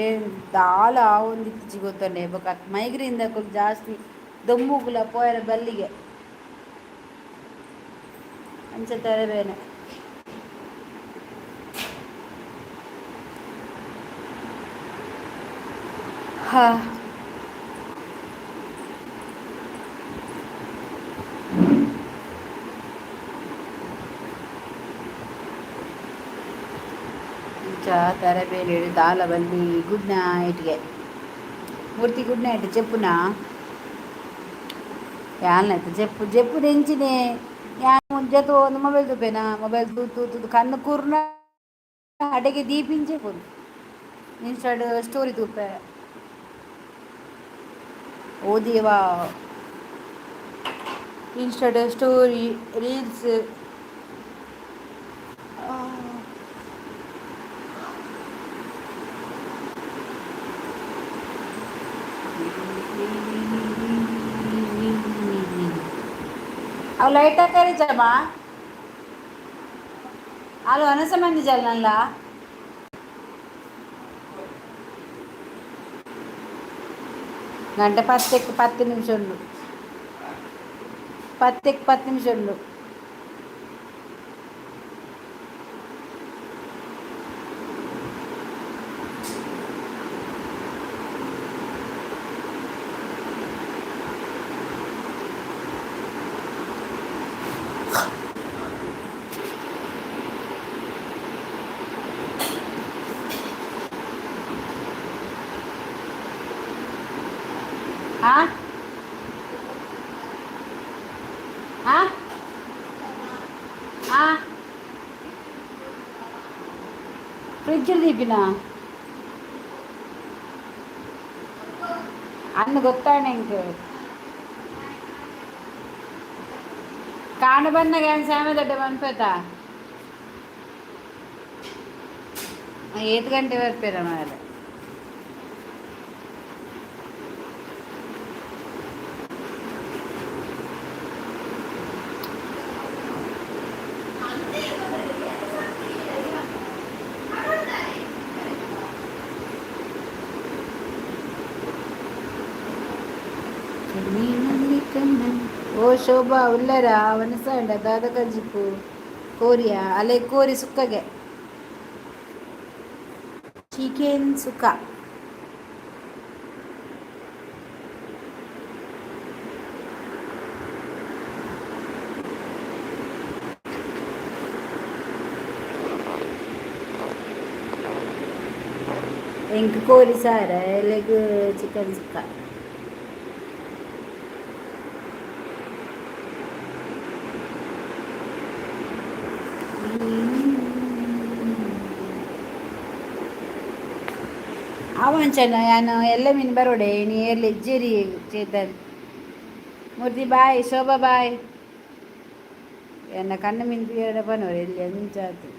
ದಾಲ ಆವೊಂದಿತ್ತಿಜಿ ಗೊತ್ತುಂಡೆ. ಬೊಕ ಮೈಗ್ರೇನ್ ದಕುಲು ಜಾಸ್ತಿ ದೊಂಬುಗುಲ ಪೋಯರ ಬಲ್ಲಿಗೆ, ಅಂಚ ತರೆಬೇನೆ. ಹಾ, ಇಂಚ ತರೆಬೇನೆ ದಾಲ ಬಲ್ಲಿ. ಗುಡ್ ನೈಟ್ಗೆ ಮೂರ್ತಿ, ಗುಡ್ ನೈಟ್ ಚೆಪ್ಪುನಾ? ಯಾಲ್ನಾಯ್ತು ಜೆಪ್ಪು ಜೆಪ್ಪು ಎಂಚಿನೆ ಯಾನ್ ಮುಂಜೆ ಒಂದು ಮೊಬೈಲ್ ತೂಪೇನಾ, ಮೊಬೈಲ್ ತೂ ತೂ ತೂದು ಕಣ್ಣು ಕೂರ್ನ ಅಡೆಗೆ ದೀಪಿಂಚೆ ಪೋದು ಇನ್ಸ್ಟಾಡ್ ಸ್ಟೋರಿ ತೂಪೆ. ಓದಿಯವಾ ಇನ್ಸ್ಟಾಡ್ ಸ್ಟೋರಿ ರೀಲ್ಸ್. ಅವು ಲೈಟ್ ಹಾಕರಿಜಮ್ಮ ಅಲ್ಲ ಅನಸ ಮಂದಿ ಜಲ್ಲ. ಗಂಟೆ ಪತ್ತಕ್ಕೆ ಪತ್ತು ನಿಮಿಷ ಉಂಡು, ಪತ್ತಕ್ಕೆ 10 ನಿಮಿಷ ಉಂಡು. ಆ ಫ್ರಿಡ್ಜ್ ದೀಪಿನ ಅನ್ನ ಗೊತ್ತಾಣೆ ಇಂಕ ಕಾಣ ಬಂದಾಗ ಸಾಮೆ ದೊಡ್ಡ ಮನ್ಪೇತ ಏತ್ ಗಂಟೆ ಬರ್ಪೇರ ಮಾರೆ. ಓ ಶೋಭಾ ಉಲ್ಲರ ವನಸಂಡ ದಾದ ಕಂಜಿಪು ಕೋರಿಯಾ ಅಲೆ ಕೋರಿ ಸುಕ್ಕಗೆ ಚಿಕನ್ ಸುಕ್ಕ. ಎಂಕ್ ಕೋರಿ ಸಾರ, ಎಲೆಗ್ ಚಿಕನ್ ಸುಕ್ಕ. ಅವಂಚನ ಯಾನು ಎಲ್ಲ ಮೀನು ಬರೋಡೆ ನೀ ಎಲ್ಲಿ ಇಜ್ಜಿರಿ. ಚೇತನ್ ಮೂರ್ತಿ ಬಾಯ್, ಶೋಭಾ ಬಾಯ್. ಎನ್ನ ಕಣ್ಣು ಮಿಂದು ಎರಡ ಬನೋರು ಎಲ್ಲಿ ಅಂಚಾತು.